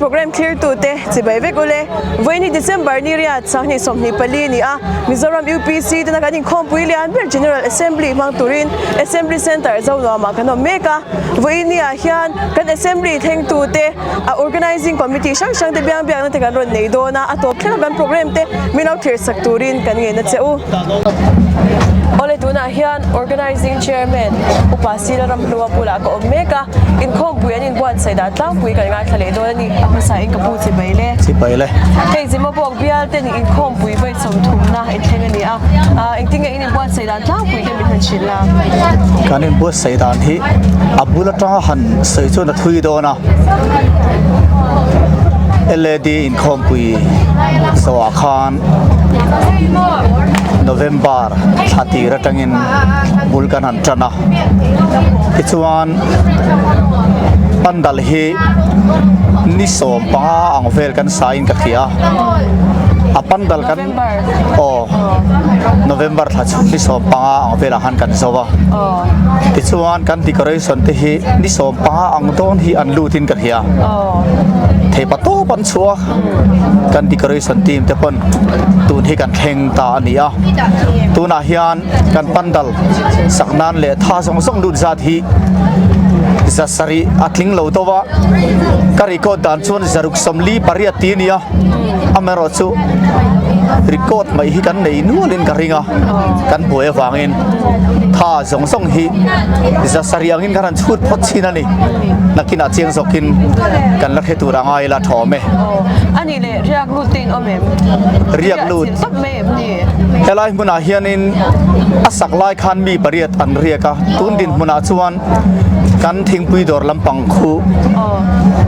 Program thlirtute chibai vek ule. Vawiini December ni riat sanghnih 24 ni a, Mizoram UPC tena kan inkhawmpui lian ber General Assembly hmang turin Assembly Centre Zonuamah kan awm mek a. Vawiini ah hian kan Assembly thlengtute a Organizing Committee hrang hrang te biang biakna te kan rawn nei dawn a, a tawp thleng a kan program te min lo thlir sak turin kan ngen a che u. Awle tunah hian Organizing Chairman Upa Sila Ramhlua bulah ka awm mek a, inkhawmpui an inbuatsaih dan tlangpui kan ngaithla leh dawn a ni. A hmasa in ka pu chibai le. Chibai le. Hei Zimabawk bial te nih inkhawmpui vawi sawmthumna inthleng a ni a, engtin nge in inbuatsaih dan tlangpui te min han hrilh la? Kan inbuatsaih dan hi a bul atanga han sawi chuan a thui dawn a, LAD inkhawmpui zawhah khan November thla tir atangin bul kan han tan a, tichuan pandal hi ni 15 ang vel kan sa in ka hria a, a pandal kan aw November thla chhung ni 15 ang velah khan kan zo a, tichuan kan decoration te hi ni 15 ang dawn hi an lut in ka hria, theipa tawp an chhuah a, kan decoration team te pawn tun hi kan thleng ta a ni a, tunah hian kan pandal sak nan leh tha zawng zawng lut zat hi 700 a tling lo deuh a, ka record dan chuan 648 tih a ni a, amaherawh chu record mai hi kan nei nualin ka ring a, kan buai avangin tha zawng zawng hi 700 angin kan han chhut phawt chin a ni, nakinah chiang zawkin kan la hre tur a ngai la thawm e. A nih leh riak lut te in awm em? Riak lut. Riah chilh tawp mai em ni? Helai hmunah hianin a sak lai khan mi pariat an riak a, tun dinhmunah chuan kan thingpui dawr lampang khu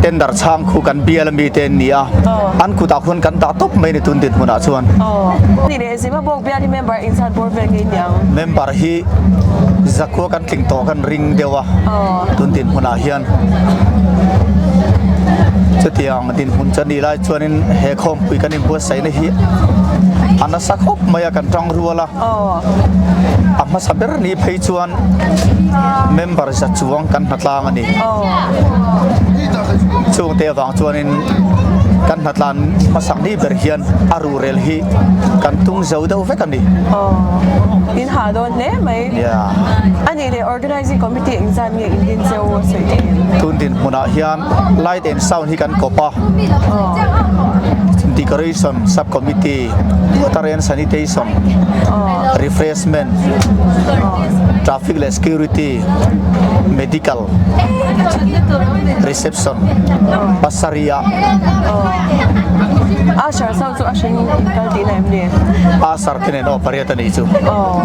tender chhang khu kan bial ami te an ni a, an kutah khuan kan dah tawp mai a ni tun dinhmunah chuan. A nih leh Zimabawk bial hi member inzat bawr vel ngei niang? Member hi zakhua kan tling tawh kan ring deuh a tun dinhmunah hian. Chutiang dinhmun chu a nih lai chuanin he khawmpui kan inbuatsaihna hi a nasa khawp mai a, kan tang rual a, a hmasa ber ni phei chuan member za chuang kan hnatlang a ni. Chungte avang chuanin kan hnatlan hmasak ni ber hian a ruhrel hi kan tung zo deuh vek a ni. In hah dawn hle mai. A nih leh Organizing Committee engzat nge in din cheu a sawi thei em? Tun dinhmunah hian Light and Sound hi kan kawp a, Decoration Sub Committee, Water and Sanitation, Refreshment, Traffic leh Security, Medical, Reception pasarih ah. Usher ho chu a hring in kal tihna em ni? Usher te nen aw pariat a nih chu. Aw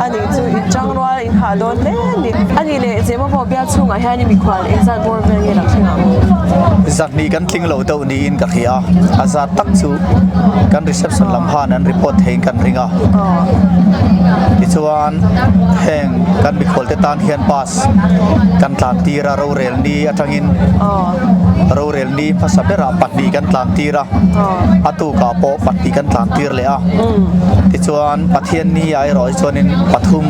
a nih chu in tangrual in hah dawn hle a ni. A nih leh Zemawpawh bial chhungah hian i mikhual engzat bawr vel nge lo thleng ang? Zahnih kan tling lo deuh niin ka hria a, a zat tak chu kan reception lam han an report theiin kan ring a. Tichuan heng kan mikhual te tan hian bus kan tlan tir a, rorel ni atangin rorel ni hmasa berah pahnih kan tlan tir a, a tukah pawh pahnih kan tlan tir leh a. Tichuan Pathianni ah erawh hi chuanin pathum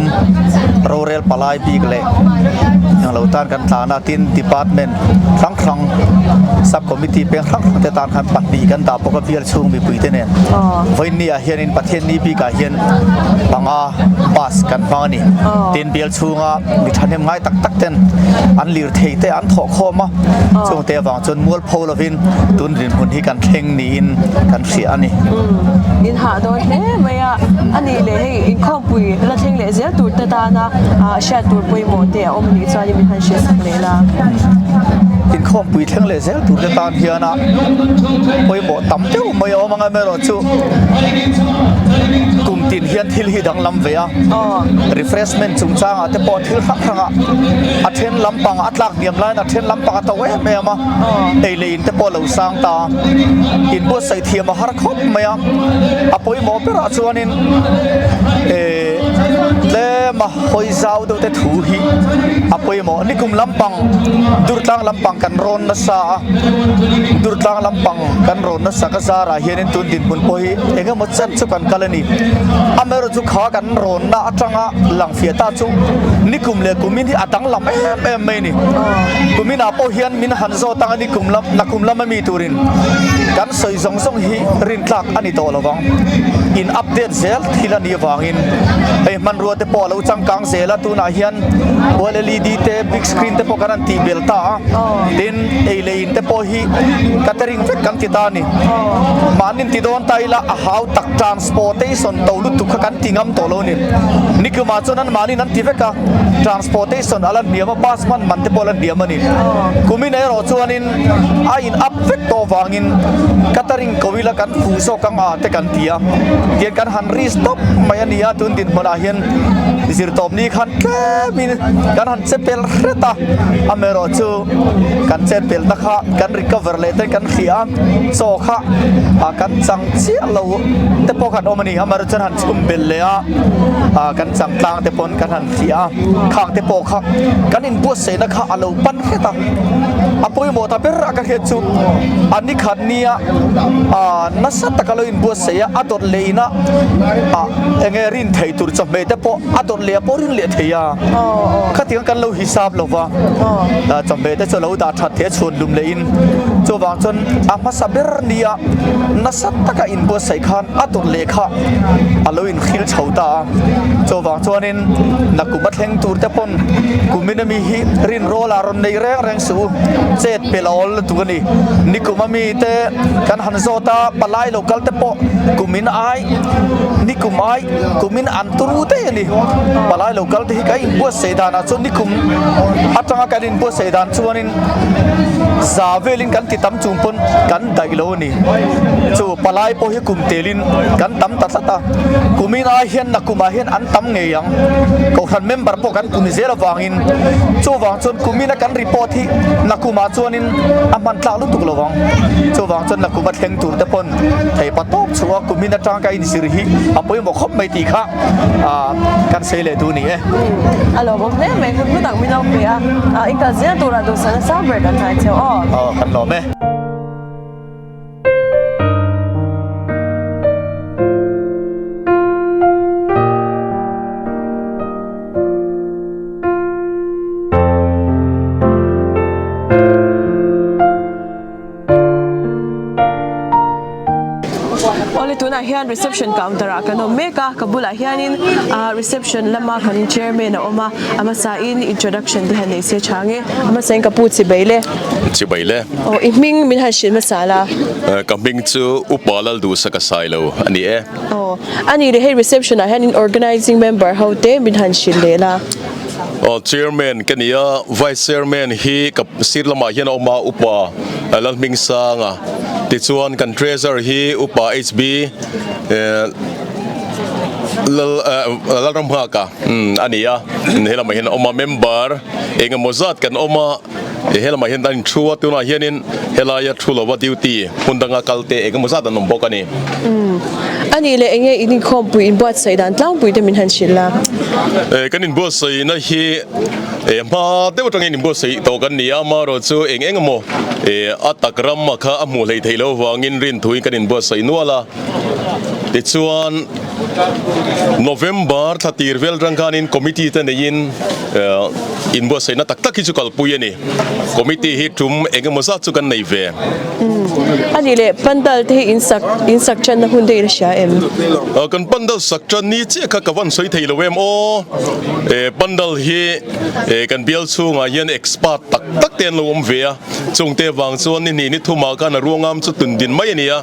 rorel palai bik leh englo tan kan tlan a, tin department hrang hrang sub committee peng hrang hrang te tan khan pahnih kan dah bawk a bial chhung mipui te nen. Vawiinni ah hianin Pathianni bikah hian panga bus kan hmang a ni. Tin bial chhunga mi thahnem ngai tak tak ten an lirthei te an thawh khawm a, chungte avang chuan mualpho lovin tun dinhmun hi kan thleng niin kan hria a ni. In hah dawn hle mai a, a nih leh hei inkhawmpui la thleng leh zel tur te tana hriat tur pawimawh te a awm anih chuan min han hrilhsak leh la. Inkhawmpui thleng leh zel tur te tan hian a pawimawh tam deuh mai a awm ang amaherawhchu kum tin hian thil hi danglam ve a, refreshment chungchangah te pawh thil hrang hrangah a then lampangah a tlak hniam laiin a then lampang a to em em a, ei leh in te pawh a lo sang ta a, inbuatsaih thiam a har khawp mai a, a pawimawh berah chuanin eh. Tlema hawi zau deuh te thu hi a pawimawh. Nikum lampang Durtlang lampang kan rawn nasa a, Durtlang lampang kan rawn nasa ka zarah hianin tun dinhmun pawh hi eng emaw chen chu kan kal a ni. Amaherawhchu chu kha kan rawnna atanga lang fiah ta chu nikum leh kumin hi a danglam em em mai a ni. Kuminah pawh hian min han zawt anga nikum lam nakum lama mi turin kan sawi zawng zawng hi rintlak a ni tawh lo vang. In update zel thil a nih avangin hei hmanrua te pawh a lo changkang zel a, tunah hian wall led te big screen te pawh kan han tih belh ta a, tin ei leh in te pawh hi catering vek kan ti ta a ni. Mahni ti dawn ta ila a hau tak transportation to lutuk kha kan ti ngam tawh lo a ni. Nikumah chuan an mahni an ti vek a, transportation a la hniam a, bus hman man te pawh a la hniam a ni. Kumin erawh chuanin a in up vek tawh avangin catering ko ila kan fuh zawk ang a te kan ti a, tiang kan han risk tawp mai a ni a, tun dinhmunah hian zirtawp ni khan tlemin kan han che pel hret a, amaherawh chu kan chet pelna kha kan recover leh ten kan hria a, chaw kha kan chang chiah lo te pawh khan awm a ni, amaherawh chuan han chhum belh leh a, kan chang tlang te pawn kan han hria a, khang te pawh kha kan inbuatsaihna kha a lo pan hret a, a pawimawh ta ber a ka hriat chu a ni khat nia nasa taka lo inbuatsaih a, a dawt leh ina eng nge rin theih tur chawhmeh te pawh a dawt leh a pawh rin leh thei a, khatiang kan lo hisap lo va, chawhmeh te chu a lo dah that thei a chhuan lum leh in chuvang chuan a hmasa ber nia nasa taka inbuatsaih khan a dawt leh kha a lo inhril chho ta a, chuvang chuanin nakum a thleng tur te pawn kumin ami hi rinrawl ah rawn nei reng reng suh u, chet pelh a awl lutuk a ni, nikum ami te kan han zawt a, palai lo kal te pawh kumin ai nikum ai kumin an turu daih a ni, palai lo kal te hi kan inbuatsaih danah chuan nikum atanga kan inbuatsaih dan chuanin za velin kan ti tam chung pawn kan daih lo a ni, chu palai pawh hi kum telin kan tam ta tlat a, kumin ai hian nakumah hian an tam ngei ang, kohhran member pawh kan pun zel avangin chuvang chuan kumina kan report hi nakumah chuanin a hman tlak lutuk lo ang, chuvang chuan nakuma thleng tur te pawn thei pa tawp chhuah a kumin atang ka inzir hi a pawimawh khawp mai tih kha kan sawi leh duh a ni e. A lawmawm hle mai, hun hlu tak min lo pe a, i kal zel turah duhsakna sang ber kan hnai cheu aw. Aw kan lawm e. Awle tunah hian reception counter ah kan awm mek a ka bulah hianin ah reception lama kan chairman a awm a a hmasa in introduction te han nei se tha nge a hmasa in ka pu chibai le. Chibai le. Aw i hming min han hrilh hmasa la. Ka hming chu Upa Lalduhsaka Sailo a ni e. Aw a ni le hei reception ah hian in organizing member ho te min han hrilh leh la. Aw Chairman ka ni a, Vice Chairman hi ka sir lamah hian a awm a, Upa Lalhmingsanga tichuan kan Treasurer hi Upa HB Lal Lalramnghaka a ni a, he lamah hian a awm a, member engemaw zat kan awm a, he lamah hian an inthu a, tunah hianin helaia thu lova duty hmun danga kal te engemaw zat an awm bawk a ni. A nih leh enge in inkhawmpui inbuatsaih dan tlangpui te min han hrilh la? Kan inbuatsaihna hi hma deuh atangin inbuatsaih tawh kan ni a, amaherawh chu eng eng emaw a tak ram a kha a hmuh hleih theih loh avangin rinthuin kan inbuatsaih nual a. Tichuan November thla tir vel atang khanin committee te neiin inbuatsaihna tak tak hi chu kalpui a ni. Committee hi tum eng emaw zat chu kan nei ve. A nih leh pandal te hi in sak in sak tanna hun te in hria em? Kan pandal sak tan ni chiah kha ka van sawi thei lo em aw. Pandal hi kan bial chhungah hian expert tak tak te an lo awm ve a, chungte vang chuan ni hnih ni thumah khan a ruangam chu tun din mai a ni a.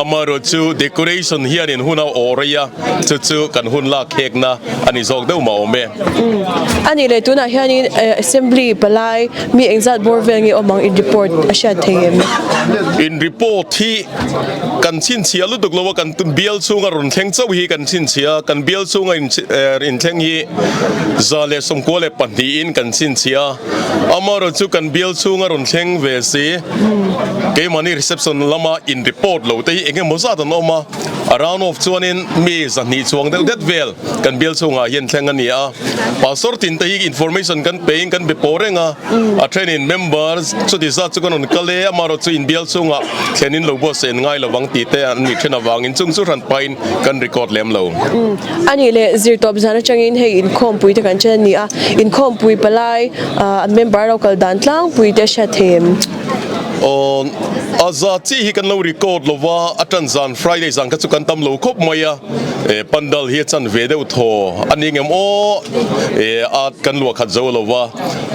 Amaherawh chu decoration hianin hun a awh rei a, chu chu kan hun lak khekna a ni zawk deuh mah awm e. A nih leh tunah hianin assembly palai mi engzat bawr vel nge awm ang in report a hriat thei em? In report hi kan chhinchhiah lutuk lo a, kan bial chhunga rawn thleng chauh hi kan chhinchhiah a, kan bial chhunga inthleng hi 192 in kan chhinchhiah a, amaherawh chu kan bial chhunga rawn thleng ve si keimahni reception lama in report lo te hi engemaw zat an awm a. A round off chuanin mi 200 chuang deuh det vel kan bial chhungah hian thleng a ni a. Pastor tin te hi information kan pein kan be pawh reng a, a thenin member chuti zat chu kan rawn kal e, amaherawh chu inbial chhungah thlenin lo buatsaih an ngai lovang tih te an nih then avangin chung chu hran pahin kan record lem lo. A nih leh zirtawp zan atangin hei inkhawmpui te kan chen a ni a, inkhawmpui palai member lo kal dan tlangpui te a hriat thei em? Aw, a za chi hi kan lo record lo va, a tan zan Friday zan kha chu kan tam lo khawp mai a, e pandal hi a chan ve deuh thaw a ni ngem aw, e a kan luah khat zo lo va,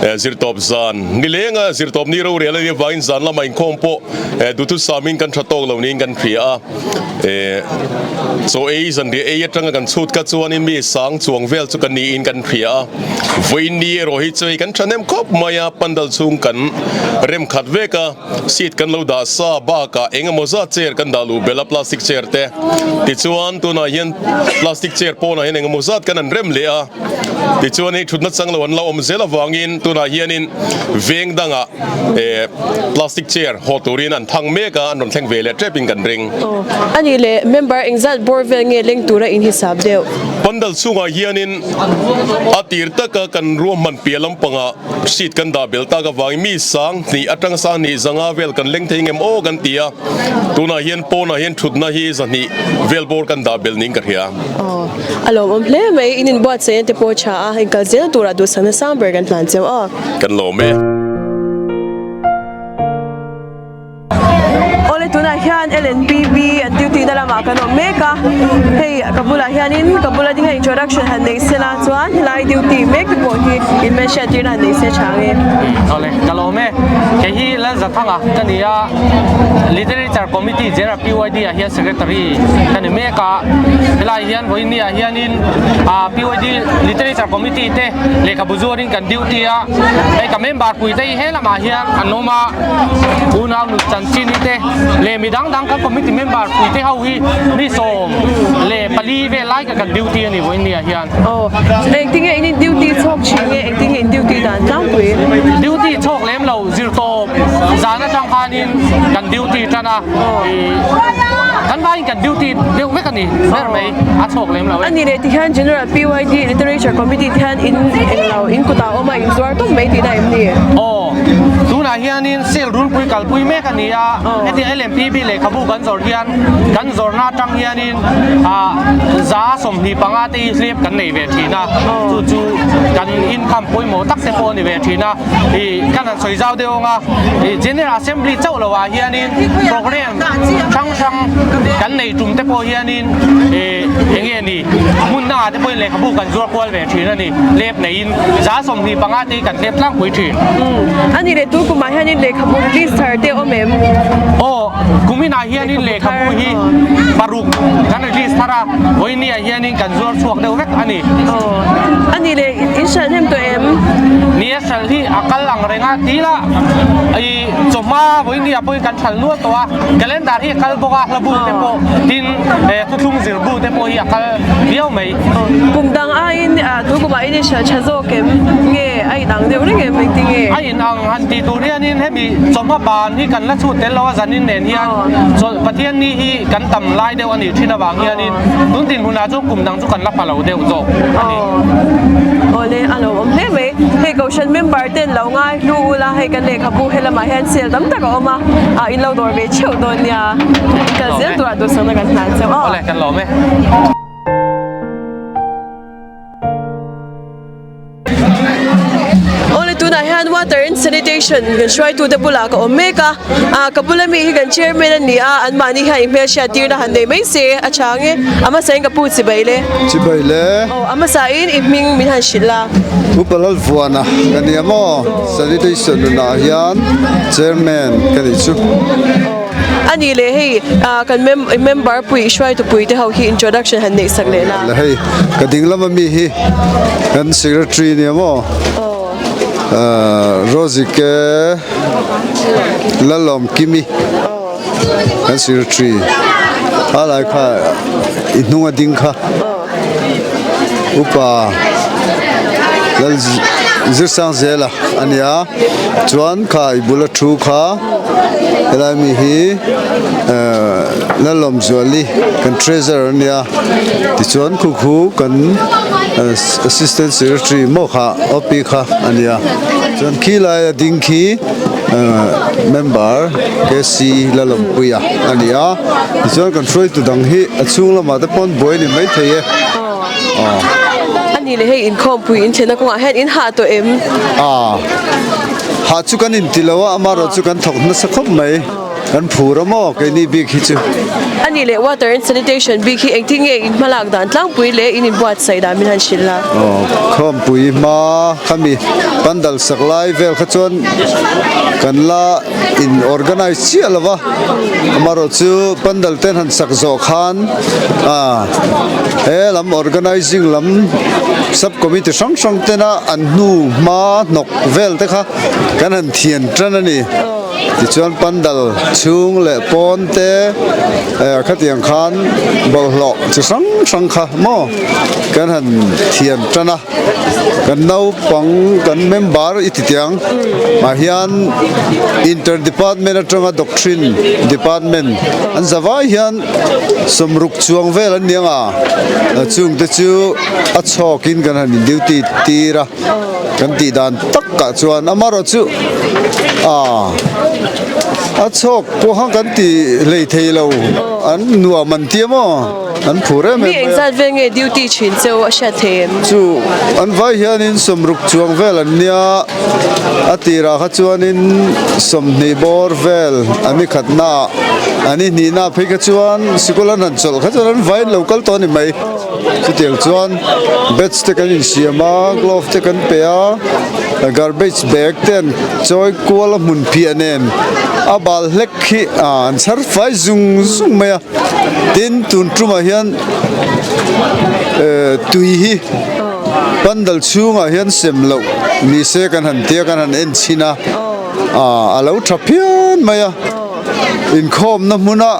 e zirtawp zan nileng a zirtawp ni rorel a nih avangin zan lama inkhawm pawh e duhthusamin kan tha tawk lo niin kan hria a, e chaw ei zanriah ei atanga kan chhut kha chuanin mi sang chuang vel chu kan niin kan hria a, vawiin ni erawh hi chu hei kan thahnem khawp mai a, pandal chhung kan rem khat vek a, seat kan lo dah sa bakah eng emaw zat chair kan dah luh belh a plastic chair te tichuan tunah hian plastic chair pawnah hian eng emaw zat kan an rem leh a tichuan hei thutna chang lo an la awm zel avangin tunah hianin veng dangah eh plastic chair haw turin an thang mek a an rawn thleng ve leh tep in kan ring. Aw a nih leh member engzat bawr vel nge leng tura inhisap deuh? Pandal chhungah hianin a tir taka kan ruahman piah lampangah Seat kan dah bel tak avangin mi 2000 atanga 20 zanga vel kan leng thei ngem aw kan ti a, tunah hian pawnah hian thutna hi 200 vel bawr kan dah bel niin ka hria. Aw, a lawmawm hle mai, in inbuatsaihna te pawh a tha a, inkal zel turah duhsakna sang ber kan hlan cheu aw. Kan lawm e. Awle tunah hian LNPB an duty na lamah kan awm mek a, hei ka bulah hianin ka bula ding a introduction han nei sela chuan helai duty mek te pawh hi in hmelhriat tirna han nei se tha ang e. Awle ka lawm e, kei hi Lalzathanga ka ni a, Literature Committee General PYD ah hian Secretary ka ni mek a, helai hian vawiin ah hianin PYD Literature Committee te lehkhabu zuarin kan duty a, hei ka member pui te hi he lamah hian an awm a. Unau nut chanchin hi te leh mi dang dang kan committee member pui te ho hi mi 14 vel lai kha kan duty a ni vawiin ni ah hian. Aw, engtin nge in in duty chhawk thin nge engtin nge in duty dan tlangpui? Duty chhawk lem lo zir tawp zan atang khanin kan duty tan a, ih kan vaiin kan duty deuh vek a ni ber mai a chhawk lem lo e. A ni leh tihian General PYD Literature Committee te hian in englo in kutah awm a in zuar tawp mai tihna em ni? Aw. Tunah hianin sale runpui kalpui mek a ni a, hetiang LMPB lehkhabu kan zawrh hian kan zawrhna atang hianin 25% te hi hlep kan nei ve thin a, chu chu kan income pawimawh tak te pawh a ni ve thin a. Ih kan han sawi zau deuh ang a, ih General Assembly chauh loah hianin program hrang hrang kan nei tum te pawh hianin ih eng nge ni hmun dangah te pawhin lehkhabu kan zuar kual ve thin a ni, hlep neiin. 25% te hi kan hlep tlangpui thin. Umm, a ni leh tu kumah hianin lehkhabu release thar te awm em? Aw, kuminah hianin lehkhabu hi paruk kan release thar a, vawinia hianin kan zuar chhuak deuh vek a ni. Aw, a ni leh in hralh hnem tawh em? Ni a hralh hi a kal ang reng a, tila i chawhma vawinia pawhin kan hralh nual tawh a, calendar hi a kal bawk a, hlabu te pawh tin thuthlung zirbu te pawh hi a kal viau mai. Kum dang aiin tu kumah in inhrilh tha zawk em? Nge a inang deuh reng em engtin nge? A inang han tih tur hianin hemi chawhma ban hi kan la chhut tel lo a zanin nen hian chawlh Pathian ni hi kan tam lai deuh a nih thin avang hianin tun dinhmunah chuan kum dang chu kan la pha lo deuh zawk a ni. Awle a lo awm hle mai. Hei Kohhran member ten lo ngai hlu ula hei kan lehkhabu helamah hian sale tam tak a awm a, in lo dawr ve theuh dawn nia. Kal zel turah duhsakna kan hlan chauh a. Awle kan lawm e. Awle tunah hian water and sanitation kan hruaitute bulah ka awm mek a, ah ka bula mi hi kan chairman a ni a, anmahni hian inhmelhriat tirna han nei mai se a tha ang e, a hmasain ka pu chibai le. Chibai le. Aw a hmasain i hming min han hrilh a. Upa Lalvuana ka nia maw, sanitation nunah hian chairman ka nih chu. A nih leh hei kan member pui hruaitu pui te ho hi introduction han neih sak leh la. Le hei ka ding lama mi hi kan secretary nia maw Rosike Lalawm Kimi kan secretary a lai kha i hnung a ding kha upa Lal. Zirsangzela a nia chuan kha i bula thu kha helai mi hi ehh Lalawmzuali kan treasurer a nia tichuan khu khu kan assistant secretary maw kha OP kha a nia chuan khi laia ding khi ehh member KC Lalawmpuia a ni a tichuan kan hruaitu dang hi a chhung lamah te pawn buai a ni maithei e. A nih leh hei inkhawmpui in thlenna kawngah hian in hah tawh em? A, hah chu kan inti lo a, amaherawh chu kan thawk nasa khawp mai, kan phur a maw keini bik hi chu. A nih leh water and sanitation bik hi engtin nge in hmalak dan tlangpui leh in inbuatsaih dan min han hrilh la? Aw, khawmpui hma khami pandal sak lai vel kha chuan kan la in organize chiah lo va, amaherawh chu pandal ten han sak zawh khan a. He lam organising lam sub committee hrang hrang tena an hnu hma hnawk vel te kha kan han thian tan a ni. Tichuan pandal chhung leh pawn te eh khatiang khan bawlhhlawh chi hrang hrang kha maw kan han thian tan a. Kan naupang kan member i ti tiang ah hian inter department atanga doctrine department an zavai hian Sawmruk chuang vel an ni ang a, chung te chu a chhawkin kan han in duty tir a, kan tih dan takah chuan amaherawh chu ah a chhawk pawh khan kan ti hlei thei lo, an nuam an ti a maw, an phur em em mai a. Mi engzat vel nge duty thin cheu a hriat thei em? Chu an vai hianin sawmruk chuang vel an nia, a tirah kha chuanin 20 bawr vel an ni khatna ah. An i hnihna phei kha chuan sikul an han chawlh kha chuan an vai an lo kal tawh a ni mai. Chutiang chuan batch te kan insiam a, glove te kan pe a, garbage bag te an chawi kual a hmun phiah nen a bal hlek hi an chhar fai zung zung mai a. Tin, tun tumah hian tui hi pandal chhungah hian sem loh ni se kan han tia kan han en chhin a, a lo tha phian mai a. Inkhawmna hmuna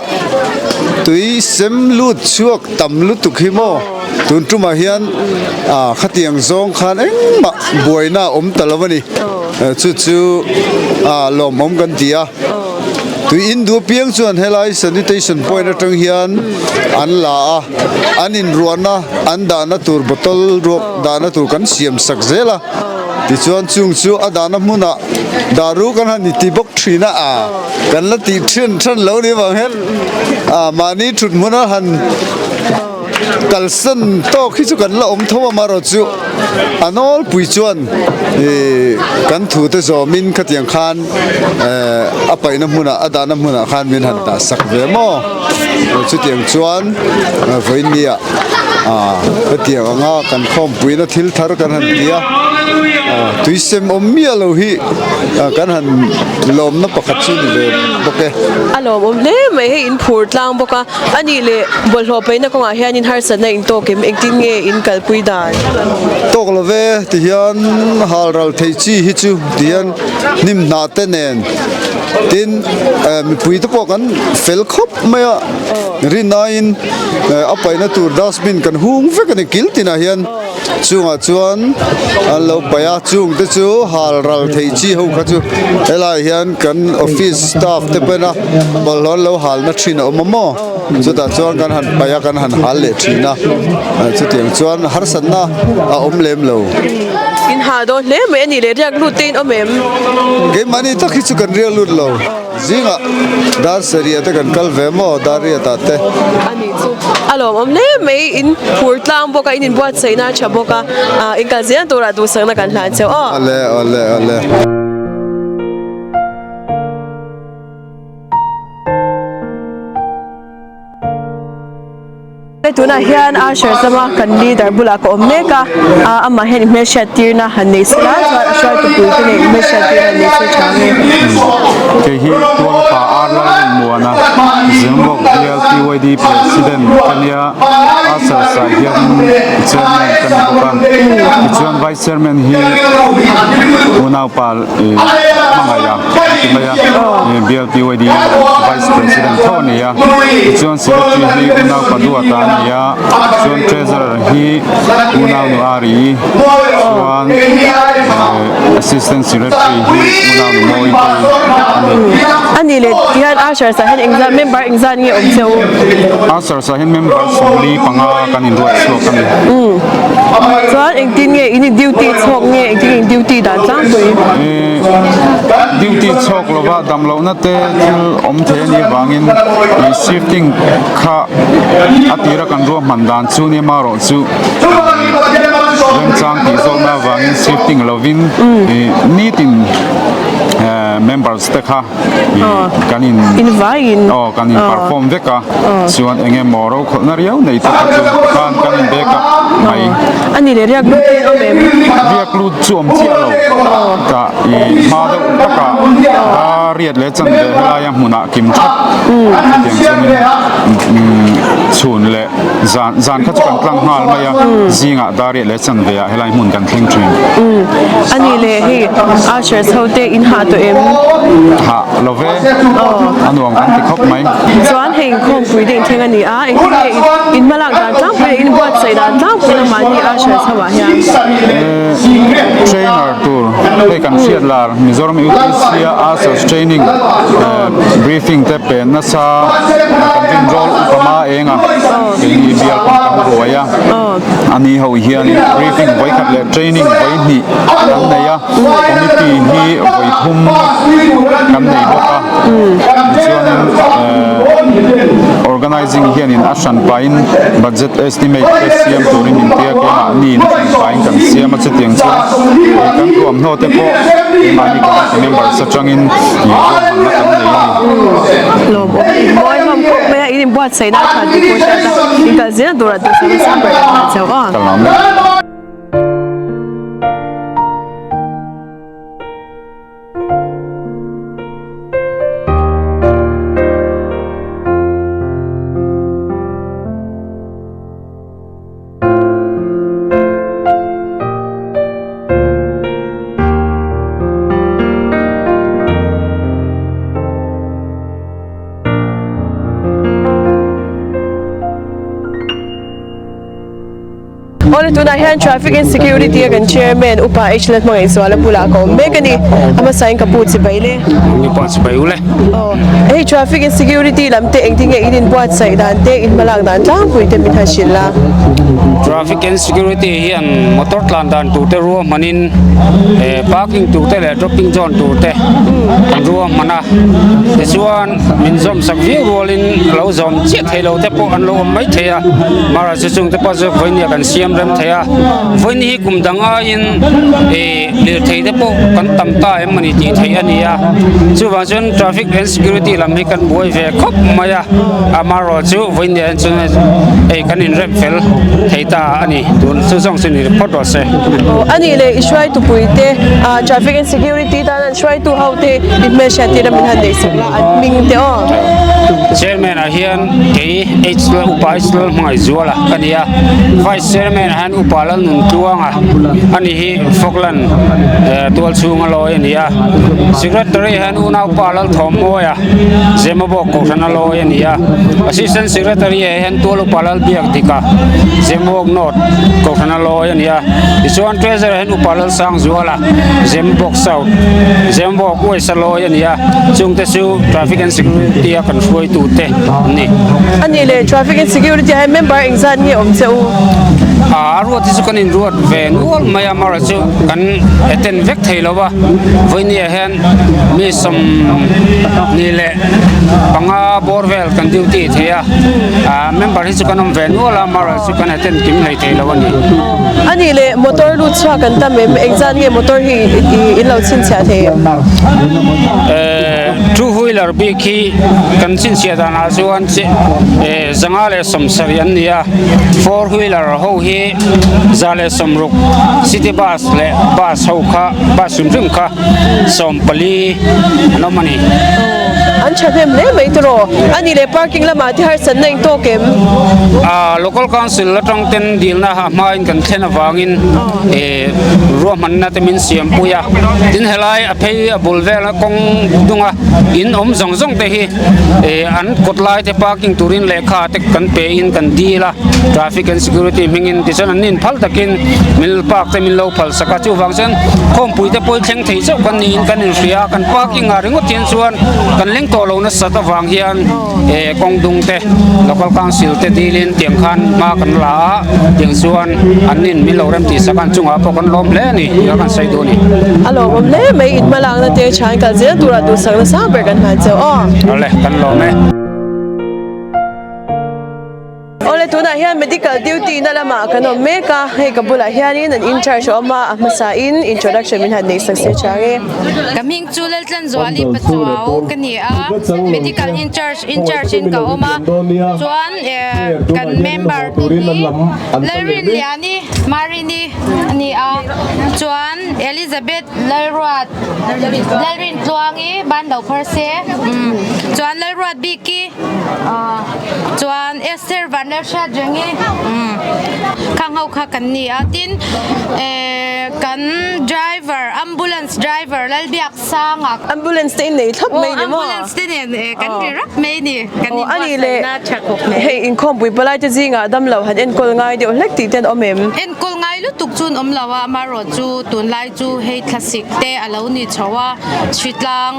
tui sem lut chhuak tam lutuk hi maw tun tumah hian ah khatiang zawng khan engmah buaina a awm ta lo a ni. Chu chu ah lawmawm kan ti a. Tui in duh apiang chuan helai sanitation point atang hian an la a, an inruahna an dahna tur bottle ruak dahna tur kan siam sak zel a. Tichuan chung chu a dahna hmunah daru kan han ti bawk thin a, a kan la tih then then lo ni vang hian a mahni thut hmuna han kalsan tawk hi chu kan la awm tho a marawh chu a nawlpui chuan ih kan thu te zawmin khatiang khan eh a paihna hmunah a dahna hmunah khan min han dah sak ve maw chutiang chuan vawinia ah hetiang anga kan khawmpuina thil thar kan han ti a ah tuisem awm miah lo hi ah kan han lawmna pakhat chu ni ve bawk e. A lawmawm hle mai hei in phur tlang bawk a, a nih leh bawlhhlawh paihna kawngah hianin harsatna in tawk em engtin nge in kalpui dan? Tawk lo ve ti hian hal ral theih chi hi chu ti hian hnim hnah te nen tin eh mipui te pawh kan fel khawp mai a rinaiin. A paihna tur dustbin kan hung vek a ni kil tinah hian chungah chuan an lo paih a chung te chu hal ral thei chi ho kha chu helaiah hian kan office staff te pawh ina bawlhhlawh an lo halna thin a awm a maw chutah chuan kan han paih a kan han hal leh thin a chutiang chuan harsatna a awm lem lo. In ha dawn hle mai a nih leh riak lut te in awm em? Keimahni tak hi chu kan riak lut lo. Zingah dar sarih te kan kal ve maw dar riat ah te. A nih chu a lawmawm hle mai in phur tlang bawk a in inbuatsaihna a tha bawk a ah in kal zel turah duhsakna kan hlan cheu aw. Awle awle awle. Tunah hian Usher lama kan leader bulah ka awm mek a, amah hian inhmelhriat tirna han nei se la chuan a hruaitu pui te nen inhmelhriat tirna han nei se tha nge. Kei hi Tualpa R Lalrinmuana Zimvawk bial PYD President ka nia, Usher sah hian Chairman ka ni bawk a, tichuan Vice Chairman hi unaupa hmangaih a ti mai a, bial PYD Vice President tho a ni a, tichuan Secretary hi unau Paduata a ni a, chuan Treasurer hi unau nu Ari chuan. Assistant Secretary hi Unau Numawi te a ni. A nih leh tihian Ushers ah hian engzat member engzat nge awm che u? Ushers ah hian member 45 kan inruat chhuak a ni. Chuan engtin nge in in duty chhawk nge engtin nge in duty dan tlangpui? Duty chhawk lova damlohna te thil awm thei a nih vangin shifting kha a tira kan ruahman dan chu nia marawh chu remchang tih zawkna avangin shifting lovin nitin members te kha kan in aw kan in perform vek a chuan eng emaw rokhawlhna riau nei te kha chu khan kan in back up mai. A ni leh riak lut te awm em? Riak lut chu awm chiah lo tah i hma deuh takah a riat leh chan ve helaia hmunah kim that chutiang chuanin chhun leh zan zan kha chu kan tlang nghal mai a zingah dar riat leh chan veah helai hmun kan thleng thin. A ni leh hei Ushers ho te in hah tawh em? Hah lo ve, a nuam kan ti khawp mai. Chuan hei inkhawmpui te inthleng a ni a, engtin nge in hmalak dan tlangpui leh in buatsaih dan tlangpui lamah ni Ushers ho ah hian? Trainer tur hei kan hriat lar Mizoram UTC a Ushers training briefing te pe nasa kan rinrawl upa ma eng a keini bial pawh kan ruai a. Ani ho hian briefing vawikhat leh training vawihnih kan nei a, committee hi vawithum kan nei bawk a, tichuanin ehh organizing hianin a hran pahin budget estimate te siam turin intia keimahniin a hran pahin kan siam a, chutiang chuan ih kan thuamhnaw te pawh keimahni committee members atangin ih ruahmanna kan nei a ni. Lawmawm mawi hlawm khawp mai a, in inbuatsaihna a tha tih pawh hriat a, inkal zel tur a duhsakna sang ber kan hlan chauh a. Awle tunah hian Traffic and Security a kan Chairman Upa H Lalhmangaihzuala bulah ka awm mek a ni. A hmasain ka pu chibai le. Ni pawh chibai u le. Aw, hei Traffic and Security lam te engtin nge in inbuatsaih dan te, in hmalak dan tlangpui te min han hrilh la. Traffic and Security hian motor tlan dan tur te ruahmanin parking tur te leh dropping zone tur te an ruahman a. Tichuan min zawm sak viau rualin lo zawm chiah thei lo te pawh an lo awm mai thei a. Mara chu chung te pawh chu vawinia kan siam rem thei a. Vawiin hi kum dang aiin ih lirthei te pawh kan tam ta em a ni tih theih a ni a. Chuvang chuan traffic and security lam hi kan buai ve khawp mai a. Amaherawh chu vawinia hian chuan hei kan inrem fel thei ta a ni. Tun chu zawng chu ni phawt rawh se. Aw a nih leh i hruaitupui te ah traffic and security tan an hruaitu ho te i hmelhriat tir a min han neih sak la an hming te aw. Chairman ah hian kei H Lal Upa H Lal Hmangaihzuala ka ni a, Vice Chairman ah hian Upa Lal Nuntluanga a ni hi Falkland tual chhunga lawi a ni a, Secretary ah hian Unaupa Lal Thawmmawia Zemabawk Kohhrana lawi a ni a, Assistant Secretary ah hian Tual Upa Lal Biakdika Zemabawk North Kohhrana lawi a ni a, tichuan Treasurer ah hian Upa Lal Sangzuala Zemabawk South Zemabawk Uaisa lawi a ni a, chungte chu Traffic and Security a kan hruaitute an ni. A nih leh Traffic and Security ah hian member engzat nge awm che u? A ruat hi chu kan inruat ve nual mai a, amaherawhchu chu kan attend vek thei lo va, vawinia hian mi 25 bawr vel kan duty thei a, member hi chu kan awm ve nual a, amaherawhchu chu kan attend kim hlei thei lo a ni. A nih leh motor lut chhuak kan tam em? Engzat nge motor hi in lo chhinchhiah thei em? Two wheeler bik hi kan chhinchhiah danah chuan 170 an ni a, four wheeler ho hi 160, city bus leh bus ho kha bus hrim hrim kha 14 an awm a ni. An thahnem hle mai tawh. A nih leh parking lamah te harsatna eng tawk em? Local council atang ten dilna a hmain kan thlen avangin ruahmanna te min siam pui a, tin helai a phei a bul vela kawng dunga in awm zawng zawng te hi an kawt lai te parking turin lehkha te kan pe in kan dil a traffic and security hmingin tichuan an nin phal takin min park te min lo phal sak a chuvang chuan khawmpui te pawh hi thleng thei chauh kan niin kan inhria a kan parking ah ringawt hian chuan kan leng tawh lo nasat avang hian eh kawng dung te local council te dilin tiang khan hma kan la a tiang chuan an nin min lo rem tih sak a an chungah pawh kan lawm hle a ni tih kha kan sawi duh a ni. A lawmawm hle mai in hmalakna te thian kal zel turah duhsakna sang ber kan hlan chauh aw. Awle kan lawm e. Awle tunah hian medical duty na lamah kan awm mek a, hei ka bulah hianin an incharge a awm a, a hmasa in introduction min han nei sak se chang e. Ka hming chu Laltlanzuali Pachuau ka ni a, medical incharge incharge in ka awm a, chuan kan member te hi Lalrinliani Marini a ni a, chuan Elizabeth Lalruat Lalrintluangi Banlo Pharse chuan Lalruat Biki. Chuan Esther Vanlalhriatrengi khang ho kha kan ni a tin kan driver ambulance driver Lalbiaksanga Ambulance te in nei thlap mai ni maw? Ambulance te nen kan ri rap mai ni kan inbuatsaihna tha khawp mai. Hei inkhawmpui palai te zingah damlo han enkawl ngai deuh hlek tih te an awm em? Enkawl ngai lutuk chu an awm lo a amaherawhchu tunlai chu hei thlasik te a lo ni chho a hritlang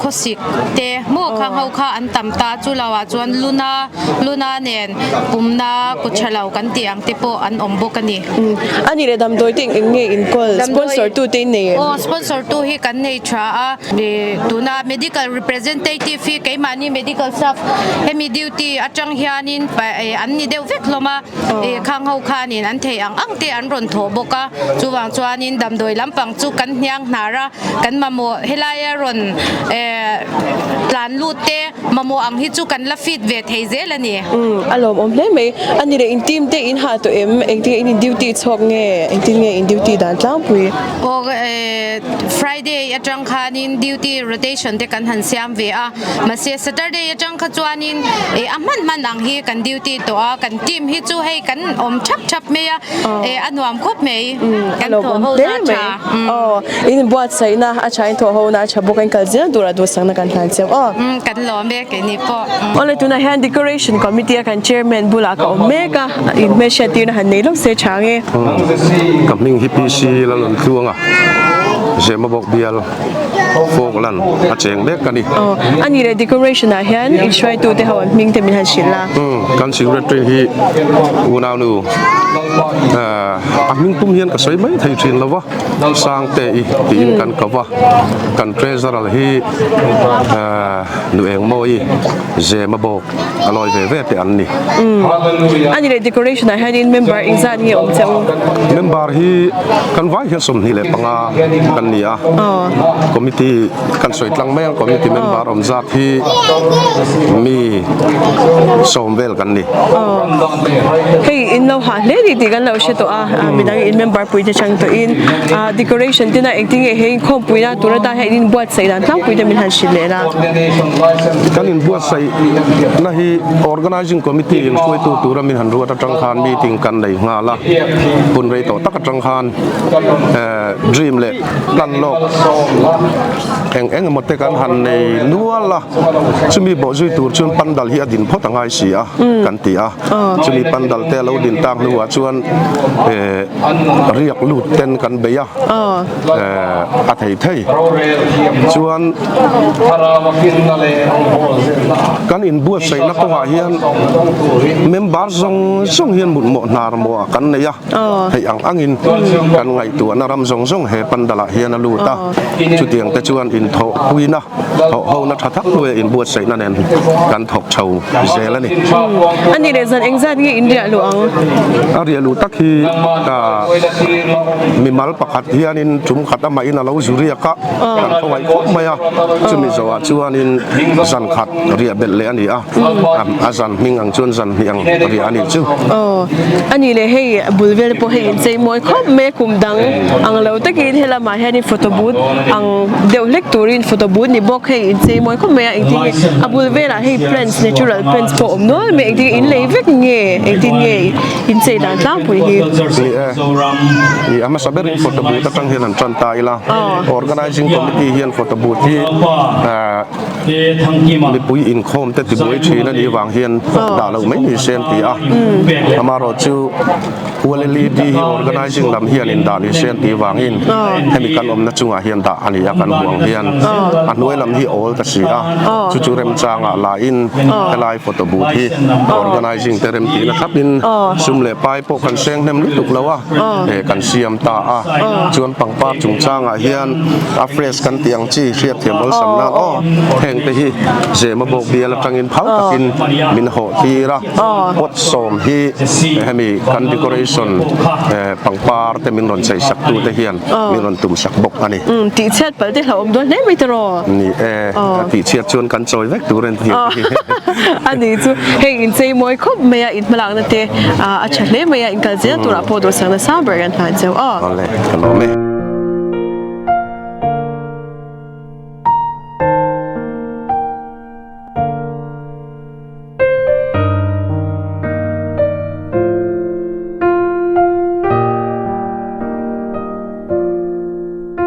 khawsik te maw khang ho kha an tam ta chu lo ah chuan luna luna nen pumna kut tha lo kan tih ang te pawh an awm bawk a ni. A nih leh damdawi te eng nge in kawl sponsor tu te in nei em? Aw sponsor tu hi kan nei tha a tuna medical representative hi keimahni medical staff hemi duty atang hianin an ni deuh vek hlawm a. Khang ho khanin an thei ang ang te an rawn thawh bawk a, chuvang chuanin damdawi lampang chu kan hniang hnar a, kan mamawh helaia rawn tlan lut te mamawh ang hi chu kan la fit ve thei zel a ni. Umm a lawmawm hle mai. A ni leh in team te in hah tawh em? Engtin nge in in duty chhuak nge? Engtin nge in duty dan tlangpui? Aw Friday atang khanin duty rotation te kan han siam ve a. Mahse Saturday atang kha chuanin eh a hman hman ang hi kan duty tawh a, kan team hi chu hei kan awm thap thap mai a, eh a nuam khawp mai, kan thawh ho na a tha. Aw in inbuatsaihna a tha in thawh ho na a tha bawk a, in kal zel turah duhsakna kan hlan chiang aw. Kan lawm e keini pawh. Awle tunah hian decoration committee a kan chairman bulah ka awm mek a, in hmelhriat tirna han nei lawk se tha ang e. Ka hming hi PC Lalnuntluanga Zemabawk bial. Falkland a cheng mek a ni. Aw, a nih leh decoration ah hian inhruaitu te ho an hming te min han hrilh a. Umm, kan secretary hi unaunu a hming tum hian ka sawi mai thei thin lo va, Sangte-i tiin kan ko va, kan treasurer hi Nu Engmawi Zema bawk a lawi ve ve te an ni. Umm, a nih leh decoration ah hianin member engzat nge awm che u? Member hi kan vai hian 25 kan ni a, committee kan sawi tlang mai ang, committee member awm zat hi mi sawm vel kan ni. Hei in lo hah hle ni tih kan lo hre tawh a, midang in member pui te chang tawhin decoration te na engtin nge hei khawmpuina tur atan hian in inbuatsaih dan tlangpui te min han hrilh leh la. Kan inbuatsaih na hi organizing committee in hruaitu tura min han ruat atang khan meeting kan nei nghal a, hun rei tawh tak atang khan dream leh plan lawk eng eng emaw te kan han nei nual a, chumi bawh zui tur chuan pandal hi a din phawt a ngai si a kan ti a, chumi pandal te a lo din tak hnuah chuan riak lut ten kan bei a, a thei thei chuan kan inbuatsaihna kawngah hian member zawng zawng hian mutmawh hnar mawh kan nei a. Hei ang angin kan ngaihtuahna ram zawng zawng he pandalah hian a lut a, chutiang te chuan inthawhpuina, thawhhona tha tak hnuaia inbuatsaihna nen kan thawk chho zel a ni. A nih leh zan engzat nge in riah luh ang? A riah luh tak hi mimal pakhat hianin tum khat amahin a lo zu riak a, kan khawngaih khawp mai a, chumi zawhah chuanin zan khat riah belh leh a ni a. A zan hming ang chuan zan hnih ang riah a nih chu. Aw, a nih leh hei bul vel pawh hei inchei mawi khawp mai a kum dang ang lo takin helamah hianin photo booth ang deuh hlek turin photo booth ni bawk. bawk hei inchei mawi khawp mai a engtin nge a bul velah hei plants natural plants pawh a awm nual mai engtin nge in lei vek nge engtin nge inchei dan tlangpui hi. Ni e, i a hmasa berin photo booth atang hian an tan ta ila organizing committee hian photo booth hi mipui inkhawm te tibuai thin a nih vang hian dah loh mai ni se an ti a amaherawh chu ULLED hi organizing lam hian in dah ni se an tih vangin hemi kan awmna chungah hian dah a ni a kan hmuh ang hian a hnuai lam hi awl ta si a chu chu remchangah lahin helai photo booth hi organizing te remtihna thlapin sum leh pai pawh kan seng hnem lutuk lo a kan siam ta a chuan pangpar chungchangah hian a fresh kan tih ang chi hriatthiam awlsam nan aw heng te hi zema bawk bial atangin phal takin min hawh tir a. Pot sawm hi hemi kan decoration pangpar te min rawn chei sak tu te hian min rawn tum sak bawk a ni. Umm tih chhiat palh te hlauhawm dawn hle mai tiraw? Ni e, a tih chhiat chuan kan chawi vek tur a ni. A ni chu hei inchei mawi khawp mai a, in hmalakna te a tha hle mai a, in kal zel turah pawh duhsakna sang ber kan hlan cheu aw. Awle, ka lawm e.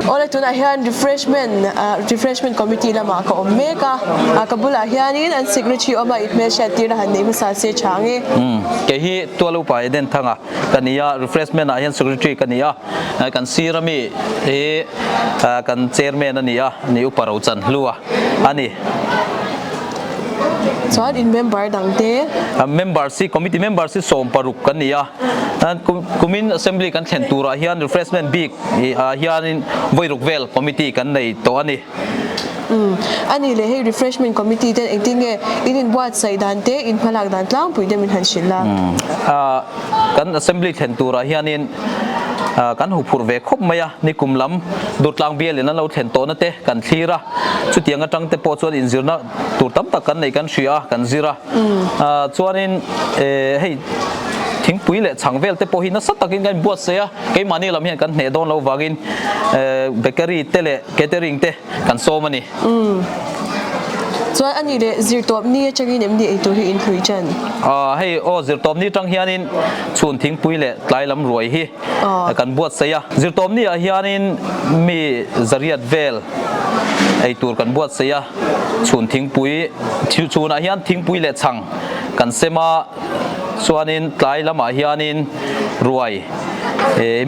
Awle tunah hian refreshment refreshment committee lamah ka awm mek a ka bulah hianin an secretary awm a inhmelhriat tirna han neih hmasa se tha ang e. Umm kei hi Tualupa Eden Thanga ka ni a refreshment ah hian secretary ka ni a kan sir ami hi kan chairman a ni a ni upa Rochan Hlua a ni. Chuan in member dang te. Members hi committee members hi 16 kan ni a, kumin assembly kan thlen turah hian refreshment bik ah hianin vawi ruk vel committee kan nei tawh a ni. Umm a ni leh hei refreshment committee ten engtin nge in inbuatsaih dan te in hmalak dan tlangpui te min han hrilh a. Kan assembly thlen turah hianin kan huphurh ve khawp mai a, nikum lam Durtlang bialin an lo thlen tawhna te kan thlir a, chutiang atang te pawh chuan inzirna tur tam tak kan nei kan hria a, kan zir a. Chuanin hei thingpui leh chhang vel te pawh hi nasa takin kan inbuatsaih a, keimahni lam hian kan hneh dawn loh vangin bakery te leh catering te kan sawm a ni. Chuan a nih leh zirtawp ni atangin em ni eitur hi in hlui tan? Hei aw zirtawp ni atang hianin chhun thingpui leh tlai lam ruai hi kan buatsaih a. Zirtawp ni ah hianin mi zariat vel eitur kan buatsaih a, chhun thingpui chhunah hian thingpui leh chhang kan sem a, chuanin tlai lamah hianin ruai